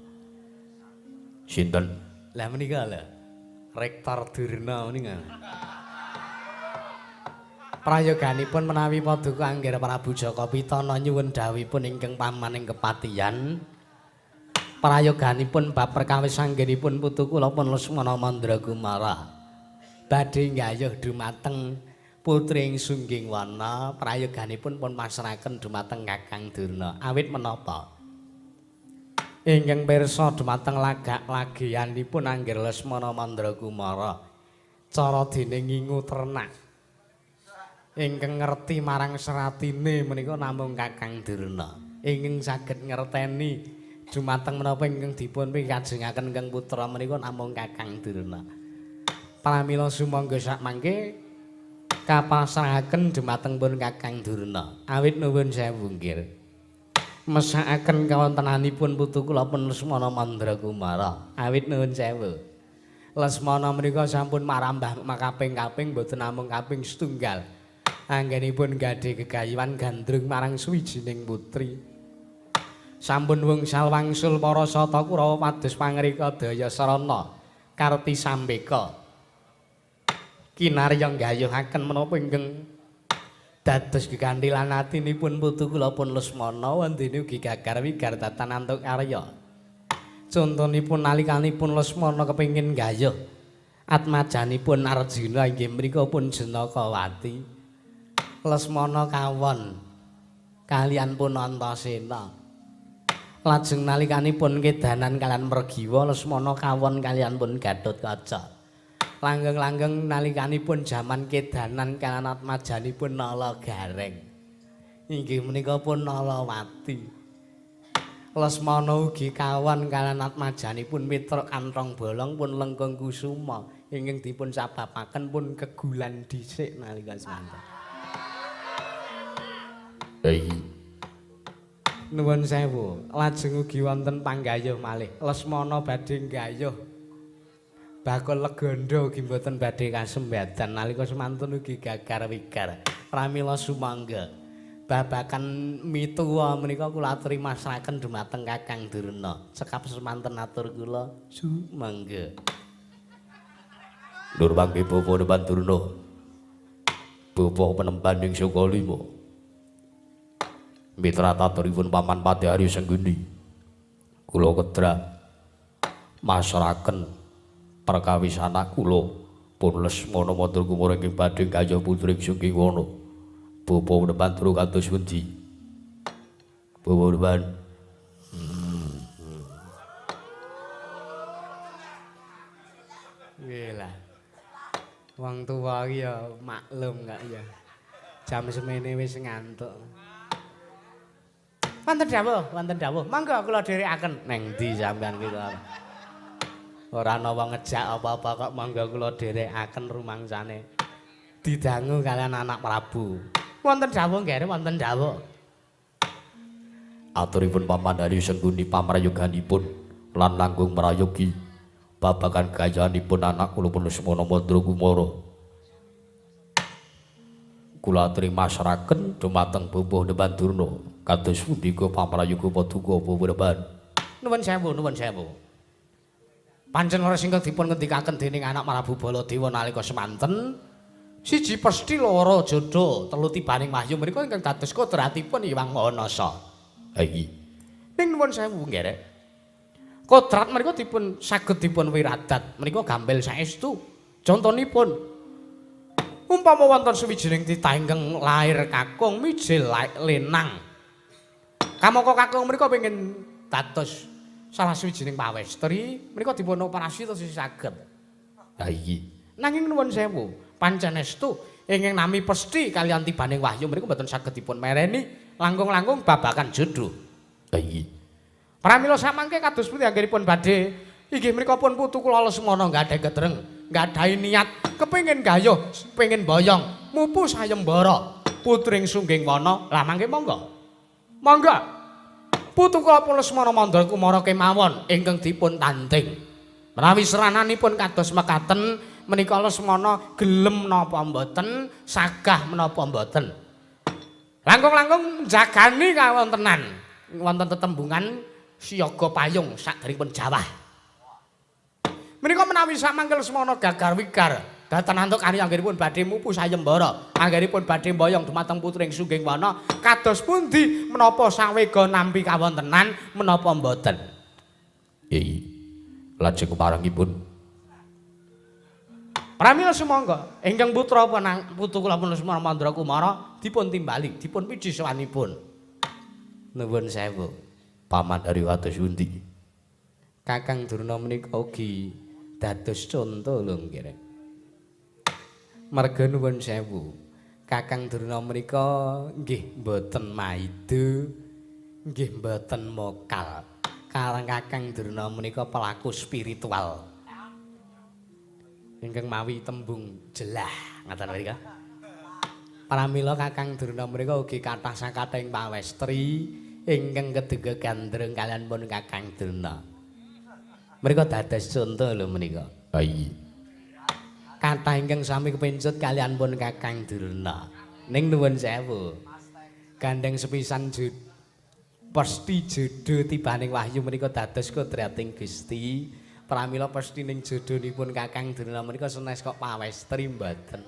Sinten? Lah menika lho. Rektor Durna menika. Prayoganipun menawi paduka Angger Prabu Jaka Pitana nyuwun dawuhipun ingkang paman ing kepatihan. Prayoganipun bab perkawis anggenipun putu kula pun Lesmana Mandra Kumara. Badhe nggayuh dumateng putri ing Sungging Wana, prayoganipun pun pasrahaken dumateng Kakang Durna. Awit menapa? Ingkang pirsa dumateng lagak lagianipun Angger Lesmana Mandra Kumara. Cara dene ngingu ternak. Ingkang ngerti marang seratine menika namung Kakang Durna. Ingkang saged ngerteni dumateng menapa ingkang dipun pikajengaken ingkang putra menika namung Kakang Durna. Pramila sumangga sakmangke kapasrahaken dumateng pun Kakang Durna. Awit nuwun sewu nggih. Mesakaken kawontenanipun putu kula pun Lesmana Mandra Kumara. Awit nuwun sewu. Lesmana menika sampun marambah makaping-kaping mboten namung kaping setunggal. Anggenipun gadhe gegayuhan gandrung marang suwijining putri. Sampun wungsal wangsul para sata Kurawa pados pangrika daya sarana Karti Sambeka. Kinarya nggayuhaken menapa ingkang dados geganthilan atinipun putu kula pun Lesmana wondene ugi gagar wigar datan antuk karya. Contonipun nalikanipun Lesmana kepengin nggayuh atmajanipun Arjuna inggih mriku pun Janakawati. Lesmana kawon kalian pun Antasena. Lajeng nalikanipun kedanan kalian Mergiwa Lesmana kawon kalian pun Gatotkaca. Langgeng-langgeng nalikanipun jaman kedanan kalian atmajanipun Nala Gareng. Inggih menika pun Nalawati. Lesmana ugi kawan kaliyan atmajanipun Mitra Kanthong Bolong pun Lengkung Kusuma ingkang dipun sababaken pun kegulan dhisik nalika semanten. Hei. Nuwun sewu, lajeng ugi wonten panggayuh malih. Lesmana badhe nggayuh bakul legandha ugi mboten badhe kasembadan nalika semanten ugi gagar wigar. Pramila sumangga babakan mituwa menika kula aturi masraken dumateng Kakang Durna. Cekap semanten atur kula sumangga. Nur mangke bapa Depan Durna. Bapa penemban ing Sukalima. Mitra taturipun Paman Padhari Sengguni. Kula kedra masraken perkawis anak kula pun Lesmana Mandra Kumara ingkang badhe gayuh putri Sunggiwana. Bapa Depan Durna kados pundi? Bapa Depan. Nggih lah. Wong tuwa iki ya maklum kak ya. Jam semene wis ngantuk. Wonten dawuh, wonten dawuh. Monggo kula dherekaken. Neng ndi sampean ki kok? Ora ana wong ngejak apa-apa kok monggo kula dherekaken rumangsane. Didangu kalian anak Prabu. Wonten dawuh nggih, wonten dawuh. Aturipun Paman Hari Sengguni pamrayoganipun lan langkung mrayogi babagan gayanipun anak kula pun Lesmana Mandra Kumara. Kula aturi masraken dumateng Bapa Depan Durna kados pundi pamrayoga paduka Bapa Depan. Nuwun sewu, nuwun sewu. Pancen leres ingkang dipun ngendikaken dening anak Prabu Baladewa nalika semanten, siji pesthi loro jodho, telu tibaning wahyu menika ingkang dados kodratipun Hyang Maha Nasa. Ha iki. Ning nuwun sewu nggih. Kodrat menika dipun saged dipun wiradat menika gampil saestu. Contonipun umpama wonten sawijining titah ingkang lair kakung mijil lenang. Kamangka kakung menika pengin dados salah sawijining pawestri, menika dipun operasi terus saged. Ha iki. Nanging nuwun sewu, pancen estu ingkang nami pesthi kaliyan tibaning wahyu menika mboten saged dipun mereni langkung-langkung babakan jodho. Ha iki. Pramila samangke kados pundi anggenipun badhe inggih menika pun putu kula Lesmana nggadahi ketreng, nggadahi niat kepengin gayuh, pengin boyong, mupu sayembara putring Sungging Wana. Lah mangke monggo. Monggo. Putu kula pun Lesmana Mandra Kumara kemawon ingkang dipun tanding. Menawi serananipun kados mekaten menika Lesmana gelem napa mboten, sagah menapa mboten. Langkung-langkung jagani kawontenan wonten tetembungan siaga payung sakderengipun jawah. Menika menawi samangke Lesmana gagar wigar datan antuk kani anggenipun badhe mupu sayembara, anggenipun badhe mboyong dumateng putring Sungging Wana, kados pundi menapa sawega nampi kawontenan menapa mboten? Yai, lajeng keparengipun. Pramila sumangga ingkang putra putu kula pun Lesmana Mandra Kumara dipun timbali, dipun piji sowanipun. Nuwun sewu. Paman dari kados pundi? Kakang Durna menika ugi dados conto lho nggih. Marga nuwun sewu. Kakang Durna menika nggih mboten maido, nggih mboten mokal. Karang Kakang Durna menika pelaku spiritual. Ingkang mawi tembung jelah ngaten menika. Pramila Kakang Durna menika ugi kathah sakathahing pawestri ingkang kedega gandrung kaliyan pun Kakang Durna. Menika dados conto lho menika. Ha iki. Kathah ingkang sami kepencut kaliyan pun Kakang Durna. Ning nuwun sewu. Gandeng sepisan pesthi jodho tibaning wahyu menika dados kodrating Gusti. Pramila pesthi ning jodhonipun Kakang Durna menika senes kok pawestri mboten.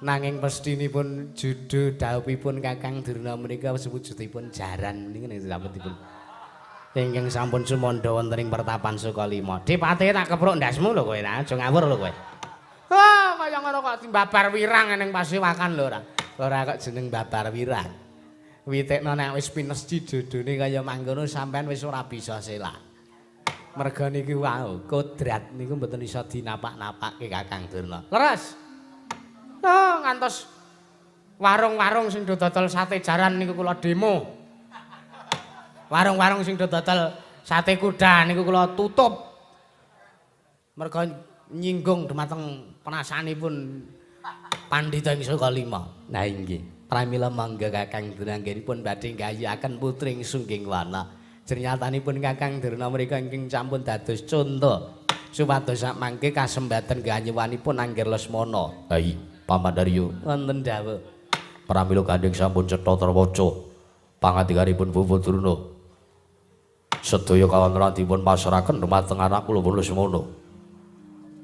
Nanging pesthinipun jodho dhawuhipun Kakang Durna menika sewujudipun jaran niku nek sampun ingkang sampun sumandha wonten ing pertapan Sukalima. Dipate tak kepruk ndasmu lho kowe, aja ngawur lho kowe. Wah, kaya ngono kok timbabar wirang ning pasewakan lho ora. Ora kok jeneng babar wirang. Witekno nek wis pinesci jodhone kaya mangkono sampean wis ora bisa selak. Merga niki wau kodrat niku mboten iso dinapak-napake Kakang Durna. Leres. Oh, ngantos warung-warung sing do dodol sate jaran niku kula demo. Warung-warung sing do dodol sate kuda niku kula tutup. Merga nyinggung dumateng penasanipun pandhita ing saka lima. Nah inggih. Pramila mangga Kakang Durna anggenipun badhe nggayuhaken putri ing Sungging Wana. Jernyatanipun Kakang Durna mriku ingkang sampun dados conto supados sak mangke kasembaten ganyuwanipun Angger Lesmana. Hai, Paman Daryo. Wonten dawuh. Pramila gandheng sampun cetha terwaca pangandikanipun Bapak Durna. Sedaya kawontenan dipun pasrahaken dumateng anak kula pun Lesmana.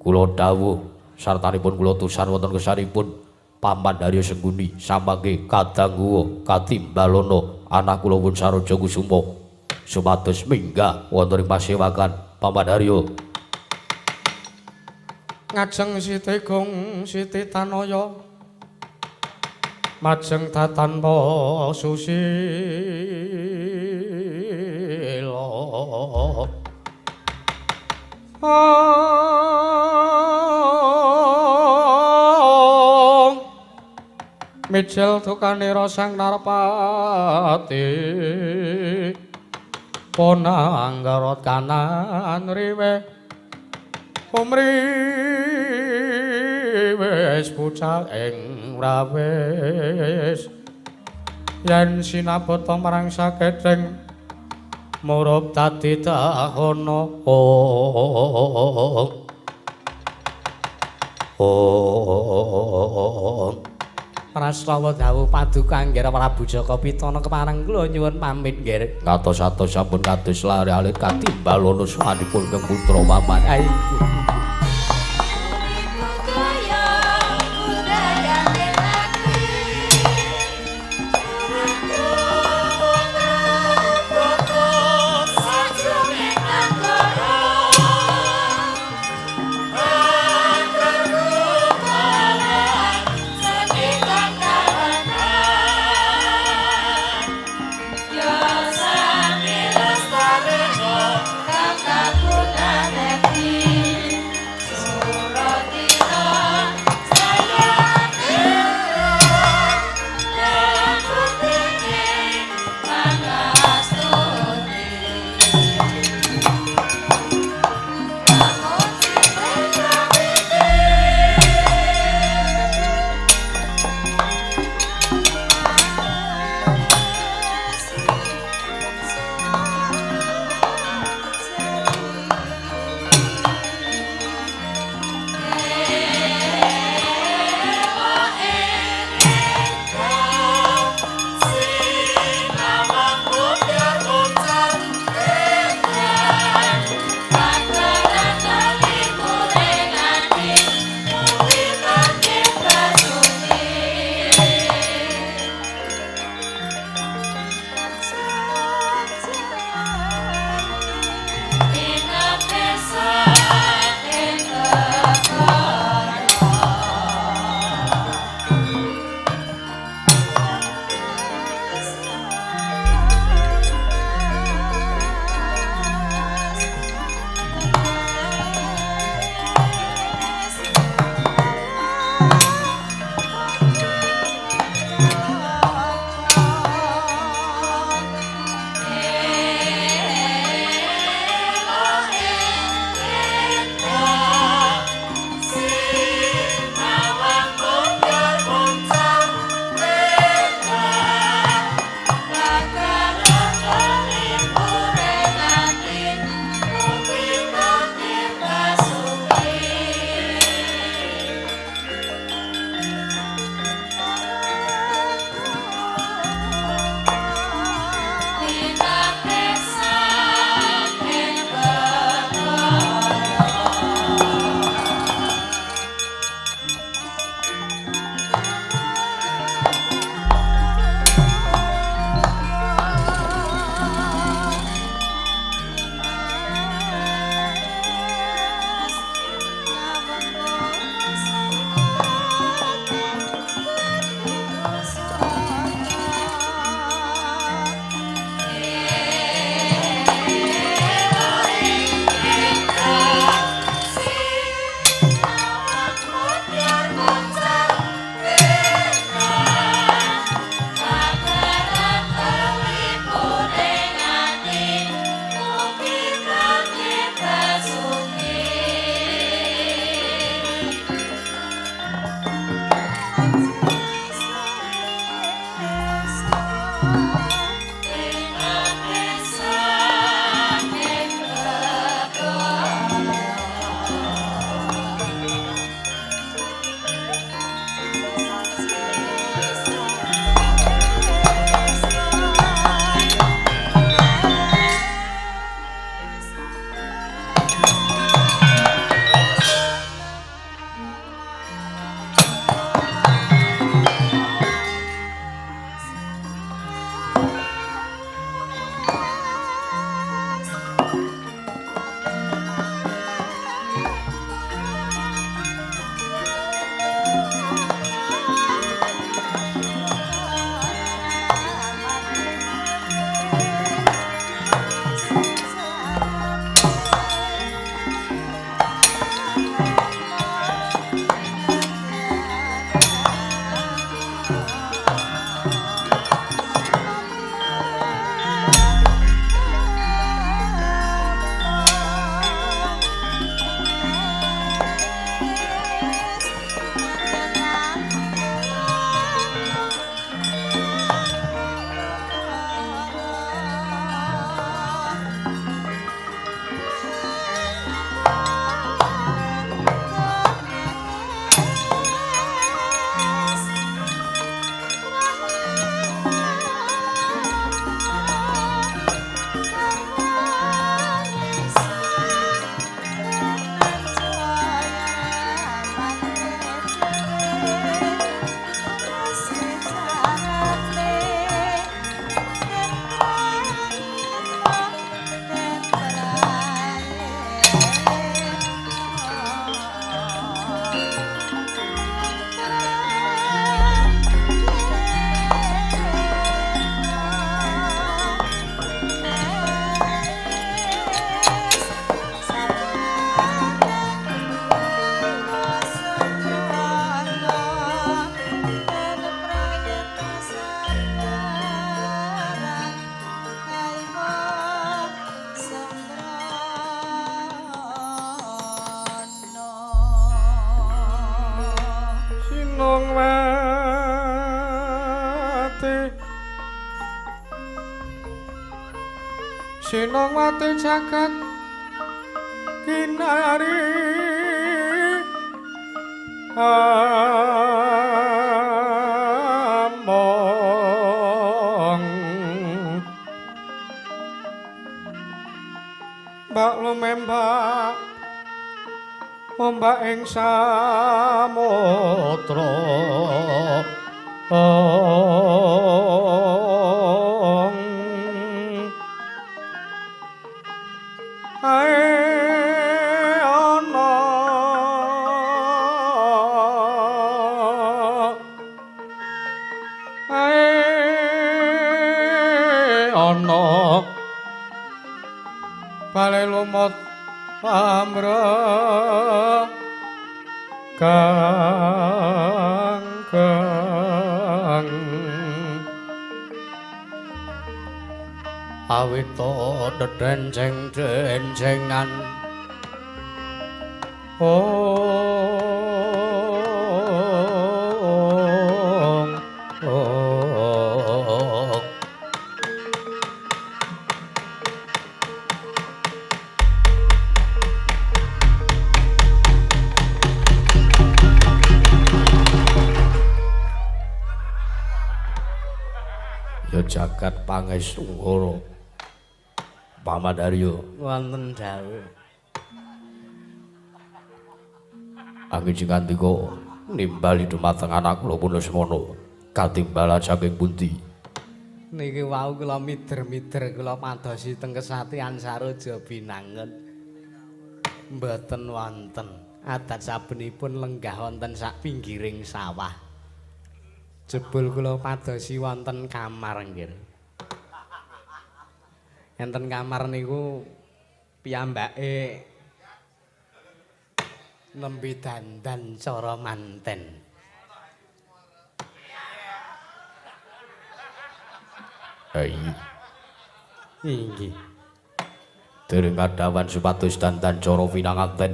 Kula dawuh sartanipun kula tusan wonten kesanipun Paman Daryo Sengkuni samangke kadangguwa katimbalana anak kula pun Saroja Kusuma supados minggah wonten ing pasewakan Paman Daryo. Ngajeng Siti Gung Siti Tanaya majeng tatanpa susila. Mijil dukanira sang Narpati ponanggarot kanan riwe umriwis bucal ing rawis yen sinabata marang saketheng murup dadi dahana. Prastawa dawuh paduka Angger Prabu Jaka Pitana kepareng kula nyuwun pamit nggih. Katos-atos sampun kados lare alit katimbalana swanipun kang putra paman. Ayo. Kakak Sinongwati jagat kinari among mbak lumembak ombak ing samudra. Ae ana ae ana bale lumut amra kang kang awita dedenceng-dencengan ong ong. Ya jagat pangestu Paman Aryo wonten dawuh. Angin sing ngandika nimbali dumateng anak kula pun Lesmana katimbalan saking pundi? Niki wau kula mider-mider kula padosi teng Kesatian Saroja Binangun. Mboten wonten. Adat sabenipun lenggah wonten sak pinggiring sawah. Jebul kula padosi wonten kamar nggih. Enten kamar niku piyambake nembe dandan cara manten. Hai. Inggih. Dereng kadawan supados dandan cara pinanganten.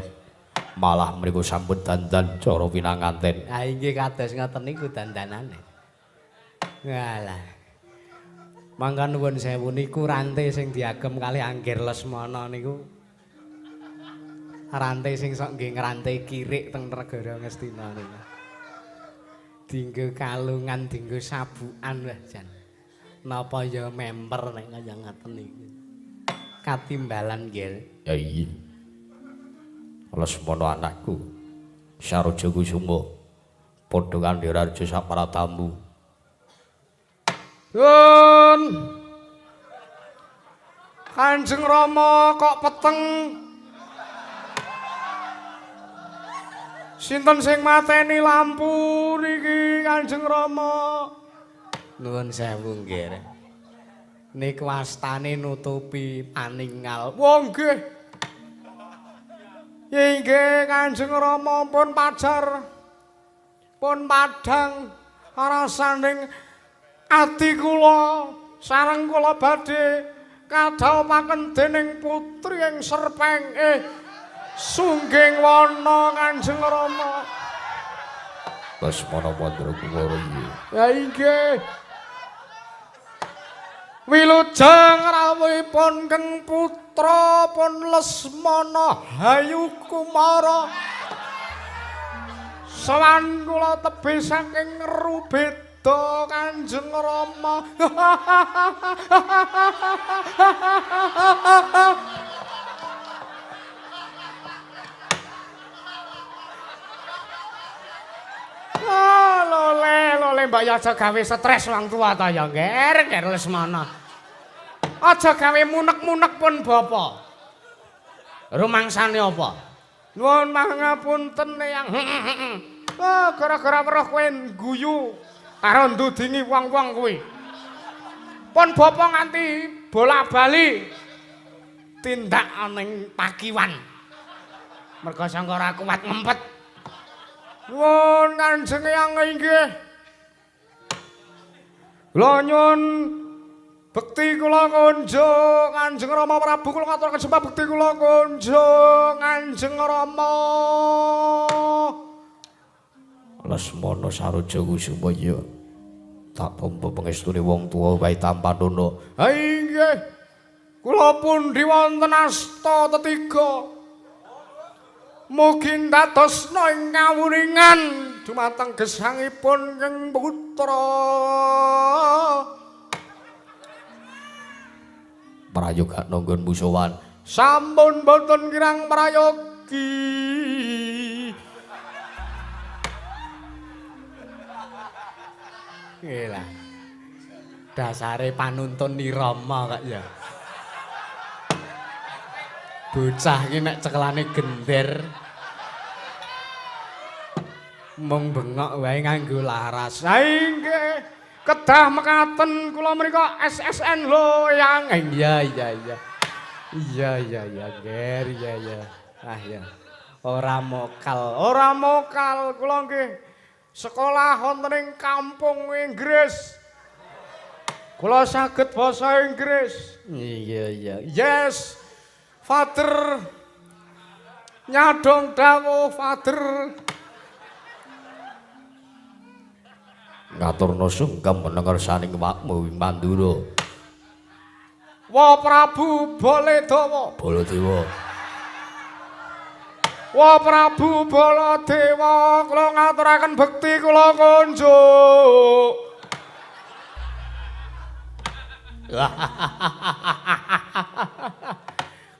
Malah mriku sampun dandan cara pinanganten. Ha inggih kados ngoten niku dandanane. Walah. Mangka nuwun sewu niku rante sing diagem kalih Anggir Lesmana niku. Rante sing sok nggih ngrante kirik teng negara Ngastina niku. Dinggo kalungan, dinggo sabukan wah jan. Napa ya memper nek kaya ngaten niku. Katimbalan nggih. Ya iya. Lesmana anakku Saroja Kusuma padha kandhira raja sapratamu. Yun. Kanjeng Rama kok peteng. Sinten sing mateni lampu niki Kanjeng Rama? Nuwun sewu nggih. Niku astane nutupi paningal. Wah nggih. Inggih Kanjeng Rama pun pajar. Pun padhang rasaning ati kula sareng kula badhe kadhawuhaken dening putri ing Serpeng Sungging wana Kanjeng Rama. Lesmana Mandra Kumara iya. Ya inggih. Wilujeng rawuhipun Keng putra pun Lesmana Hayu Kumara. Sowan kula tebih saking Rubeda Kanjeng Rama. Ah, lole, lole mbak ya aja gawe stres wong tua ta ya, Nger, Nger Lesmana. Aja gawe munek-munek pun bapa. Rumangsane apa? Nuwun mangapunten Eyang. Oh, gara-gara weruh kowe guyu karo ndudingi wong-wong kuwi. Pun bapa nganti bola-bali tindak ning pakiwan. Merga sangka ora kuat ngempet. Nuwun Kanjeng Eyang inggih. Kula nyuwun bekti kula kunjung Kanjeng Rama Prabu kula ngaturaken sembah bekti kula kunjung Kanjeng Rama. Lesmana Saroja Kusuma ya. Tak tampa pangestune wong tuwa wae tampanana. Ha inggih. Kula pundi wonten asta tetiga. Mugi ndadosna ing kawuningan dumateng gesangipun ing putra. Prayoga nanggon musuhan. Sampun boten kirang prayogi. Nggih lah. Dasare panuntun nirama kok ya. Bocah iki nek cekelane gender mung bengok wae nganggo laras. Ha inggih, kedah mekaten kula mriku SSN lho yang. Iya iya iya. Iya iya iya, Ger, iya iya. Ah ya. Ora mokal, ora mokal kula nggih. Sekolah wonten ing kampung Inggris. Kula saged basa Inggris. Iya iya. Yes. Father. Nyadong dawuh Father. Ngaturna sungkem menengersaning wakmu ing Mandura. Wa Prabu Baladewa. Baladewa. Wa Prabu Baladewa, kula ngaturaken bekti kula kunjuk.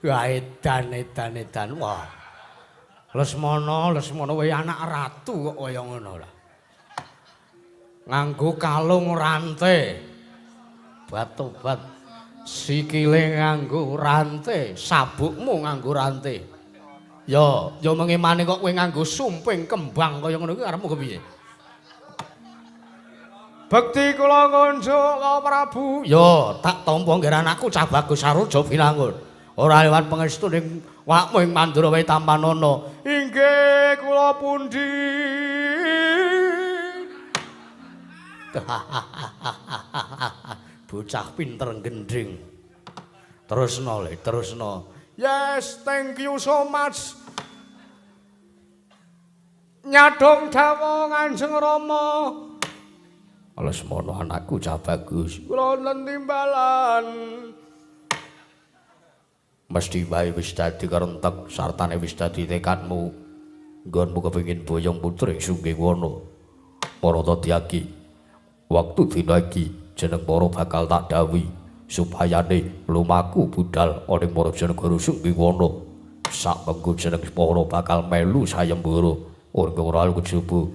Wah edan edan edan. Wah. Lesmana, Lesmana wae anak ratu kok kaya ngono lah. Nganggo kalung rante. Batobat sikile nganggo rante, sabukmu nganggo rante. Ya, ya mengemane kok kowe nganggo sumping kembang kaya ngono kuwi arepmu kepiye? Bekti kula kunjuk ka Prabu. Ya, tak tampa nggih anakku cah bagus Saruja Binangun. Ora lewat pangestu ning wakmu ing Mandura wae tampanana. Inggih kula pundi. Bocah pinter gendhing. Terusno le, terusno. Yes, thank you so much. Nyadong dawuh Kanjeng Rama. Lesmana anakku cah bagus. Kula wonten timbalan. Mesti wae wis dadi kerentek sartane wis dadi tekadmu. Nggonmu kepengin boyong putri Sunggiwana. Para dadi waktu dina iki jeneng para bakal tak dawuhi supayane lumaku budal ana ing Rajanegara Sunggiwana. Sak mengko jeneng para bakal melu sayembara ora ora kejaba.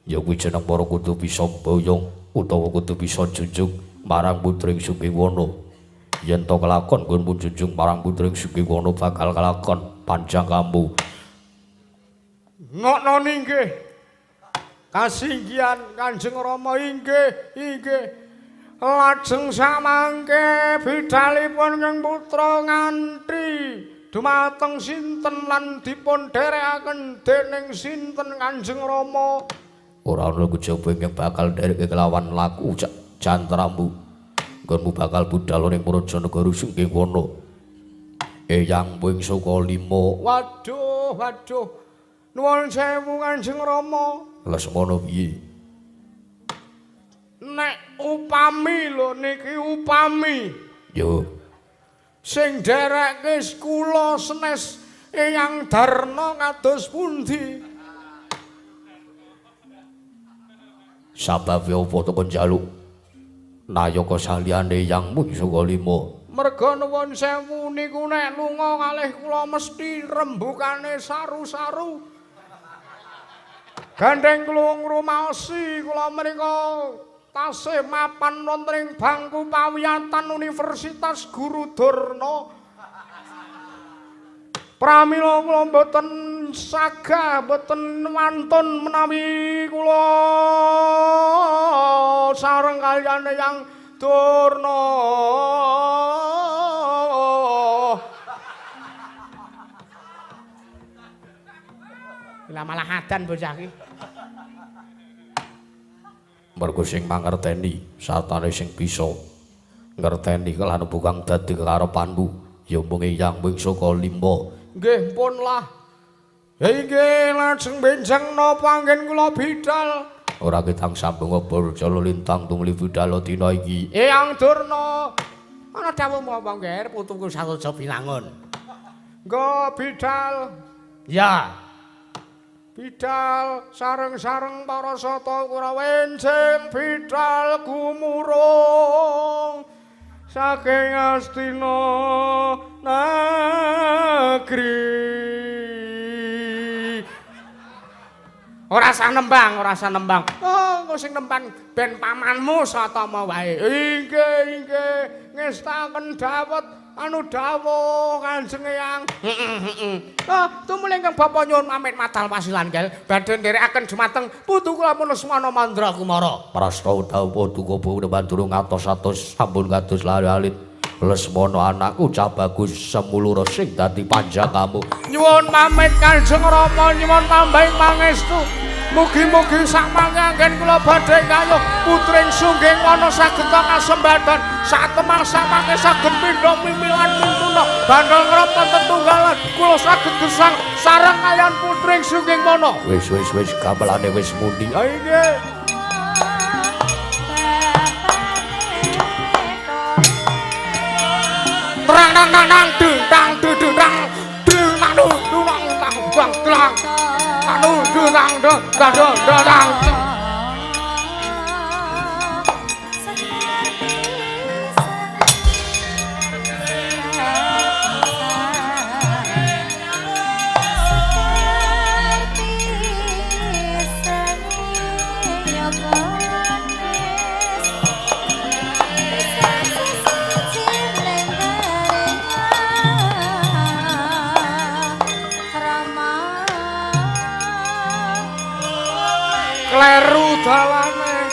Ya kuwi jeneng para kudu bisa boyong utawa kudu bisa junjung marang putri Sunggiwana. Yen to kelakon nggonmu junjung marang putri Sunggiwana bakal kelakon panjang kamu. Ngokno inggih. Kasinggihan Kanjeng Rama inggih, inggih. Lajeng samangke bidalipun ing putra nganti dumateng sinten lan dipun dherekaken dening sinten Kanjeng Rama. Ora ana kejaba ingkang bakal ndereke kelawan laku jantramu. Nggonmu bakal budal ning Rajanegara Sunggiwana. Eyang wing saka lima. Waduh, waduh. Nuwun sewu Kanjeng Rama. Lesmana piye? Nek upami lho niki upami. Yo. Sing nderekke kula senes Eyang Darna kados pundi? Sababe apa to kon njaluk nayaka saliyane Eyang mung saka lima? Merga nuwun sewu niku nek lunga kalih kula mesti rembukane saru-saru. Gandeng kula ngrumaosi kula menika tasih mapan wonten ing bangku pawiyatan Universitas Guru Durna. Pramila kula mboten sagah, mboten wantun menawi kula sareng kaliyan Eyang Durna. Lah malah adan bocah iki. Mergo sing mangerteni sartane sing bisa ngerteni lan bukang dadi kekarepanmu ya mung Eyang wing saka lima. Nggih pun lah. Ya inggih lajeng benjang napa anggen kula bidal. Ora ketang sambung obor jala lintang tumuli budal dina iki. Eyang Durna Ana dawuh apa, Ngger? Putuku Saroja Binangun. Nggo bidal. Ya. Bidal sareng-sareng para sata Kurawa enjing bidal gumurung saking Astina negeri. Ora usah nembang, ora usah nembang. Oh, engko sing nembang ben pamanmu Satama wae. Inggih, inggih, ngestaken dawet anu dawuh Kanjeng Eyang. Heeh, heeh. Ah, tumuli ingkang bapa nyuwun pamit madal pasilan gel badhe nderekaken dumateng putu kula Lesmana Mandra Kumara. Prasta dawuh paduka bawa bandurung atos-atos sampun kados lari alit. Lesmana anakku cah bagus semulura sing dadi panjakamu. Nyuwun pamit Kanjeng Rama, nyuwun tambahing pangestu. Mugi-mugi sak mangke anggen kula badhe kayuh putring sungging wana saged kasembadan satemah samangke saged pindha mimilan mintuna bandel ngrempet tetunggalan kula saged gesang sareng kaliyan putring sungging wana. Wis wis wis gamelane wis muni. Inggih. Trang nang nang nang dung tang dung dung tang dung nang dung dung nang tang bang tlang anu dung tang dung tang dung tang. Kleru dalane.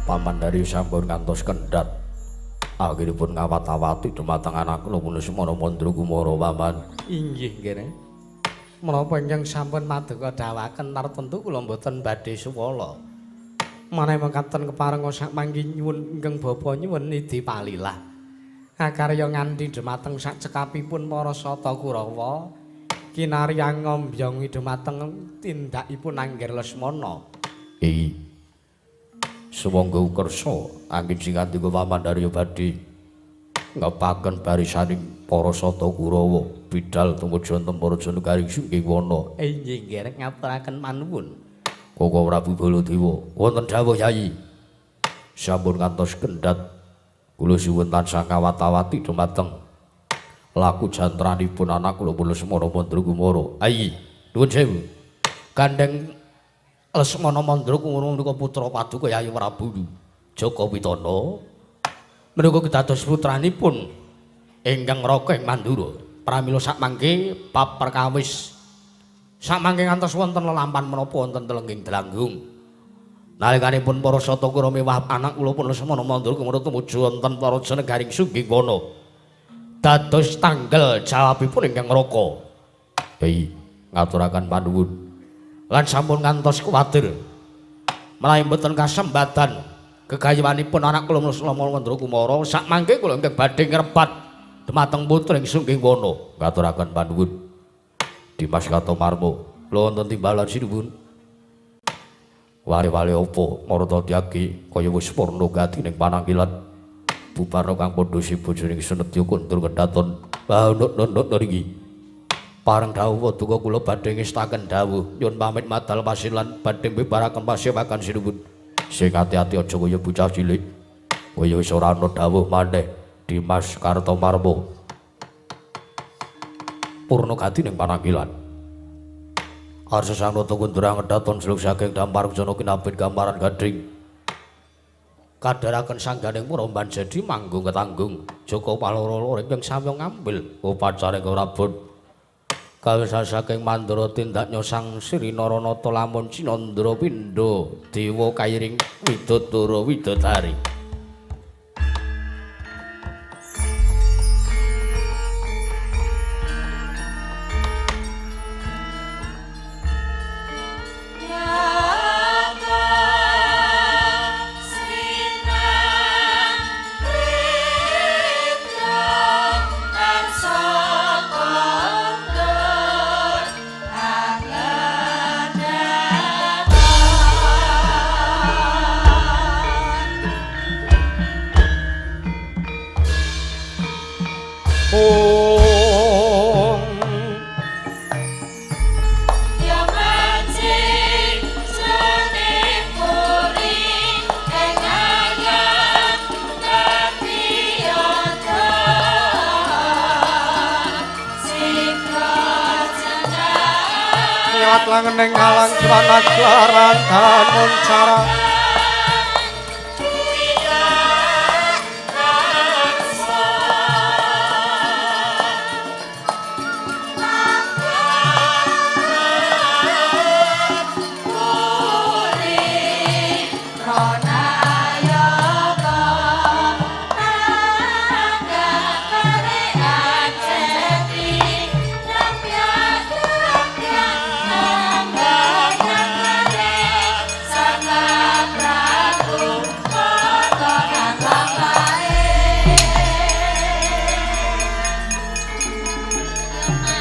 Paman dari sampun ngantos kendhat. Akhiripun ngawat-awati dumateng anak kula Lesmana Mandra Kumara paman. Inggih nggih. Menapa ingkang sampun maduka dawaken tartemtu kula mboten badhe suwala. Menawi mekaten keparenga sak mangki nyuwun ingkang bapa nyuwun nidi palilah. Akarya nganti dhumateng sak cekapipun para Sata Kurawa kinarya ngombyongi dhumateng tindakipun Angger Lesmana. Iki sumangga kersa angin sing andika pamandarya badhe ngepaken barisaning para Sata Kurawa bidal tumuju wonten para Garing Sunggiwana. Inggih nggih ngaturaken panuwun. Koko Prabu Baladewa wonten dawuh Yayi. Sampun ngantos kendhat kula suwun tansah kawat-awati dumateng laku jantranipun anak kula Lesmana Mandrakumara. Ayi, nuwun sewu. Gandeng Lesmana Mandrakumara menika putra paduka Yayi Prabu Jaka Pitana. Menika kedados putranipun ingkang Raka ing Mandura. Pramila sakmangke bab perkawis sakmangke ngantos wonten lelampan menapa wonten telengging Delanggung. Nalikanipun para Sata Kurawa mewah anak kula pun Lesmana Mandrakumara tumuju wonten Paraja Negaring Sunggiwana. Dados tanggal jawabipun ingkang Raka. Hei, ngaturaken panuwun. Lan sampun ngantos kuwatir menawi mboten kasembatan gegayuhanipun anak kula Lesmana Mandrakumara sakmangke kula ingkang badhe ngrebat dumateng putri ing Sunggiwana. Ngaturaken panuwun. Dimas Kartomarmo, kula wonten timbalan sinuwun. Wale-wale opo marta tyagi kaya wis purna gati ning panangkilan. Bubarna kang padha sibojone Senedya kundur kedaton. Baunuk-nunuk niki. Pareng dawuh paduka kula badhe ngestaken dawuh nyuwun pamit madal pasilan badhe mbibaraken pasewakan sinuwun. Sing ati-ati aja kaya bocah cilik. Kaya wis ora ana dawuh maneh Dimas Kartomarmo. Purna gati ning panangkilan. Arsa sang nata kundura ngedaton seluk saking dampar jana kinabit gambaran gading. Kadharaken sangganing puromban jadi manggung ketanggung. Jaka paloro ingkang samya ngambil upacara rabun. Kawisa saking Mandura tindak nyosang Sri Naranata lamun Cinandra pindha dewa kairing widodara widodari. Langening alang jiwanaglaran dan cara Bye.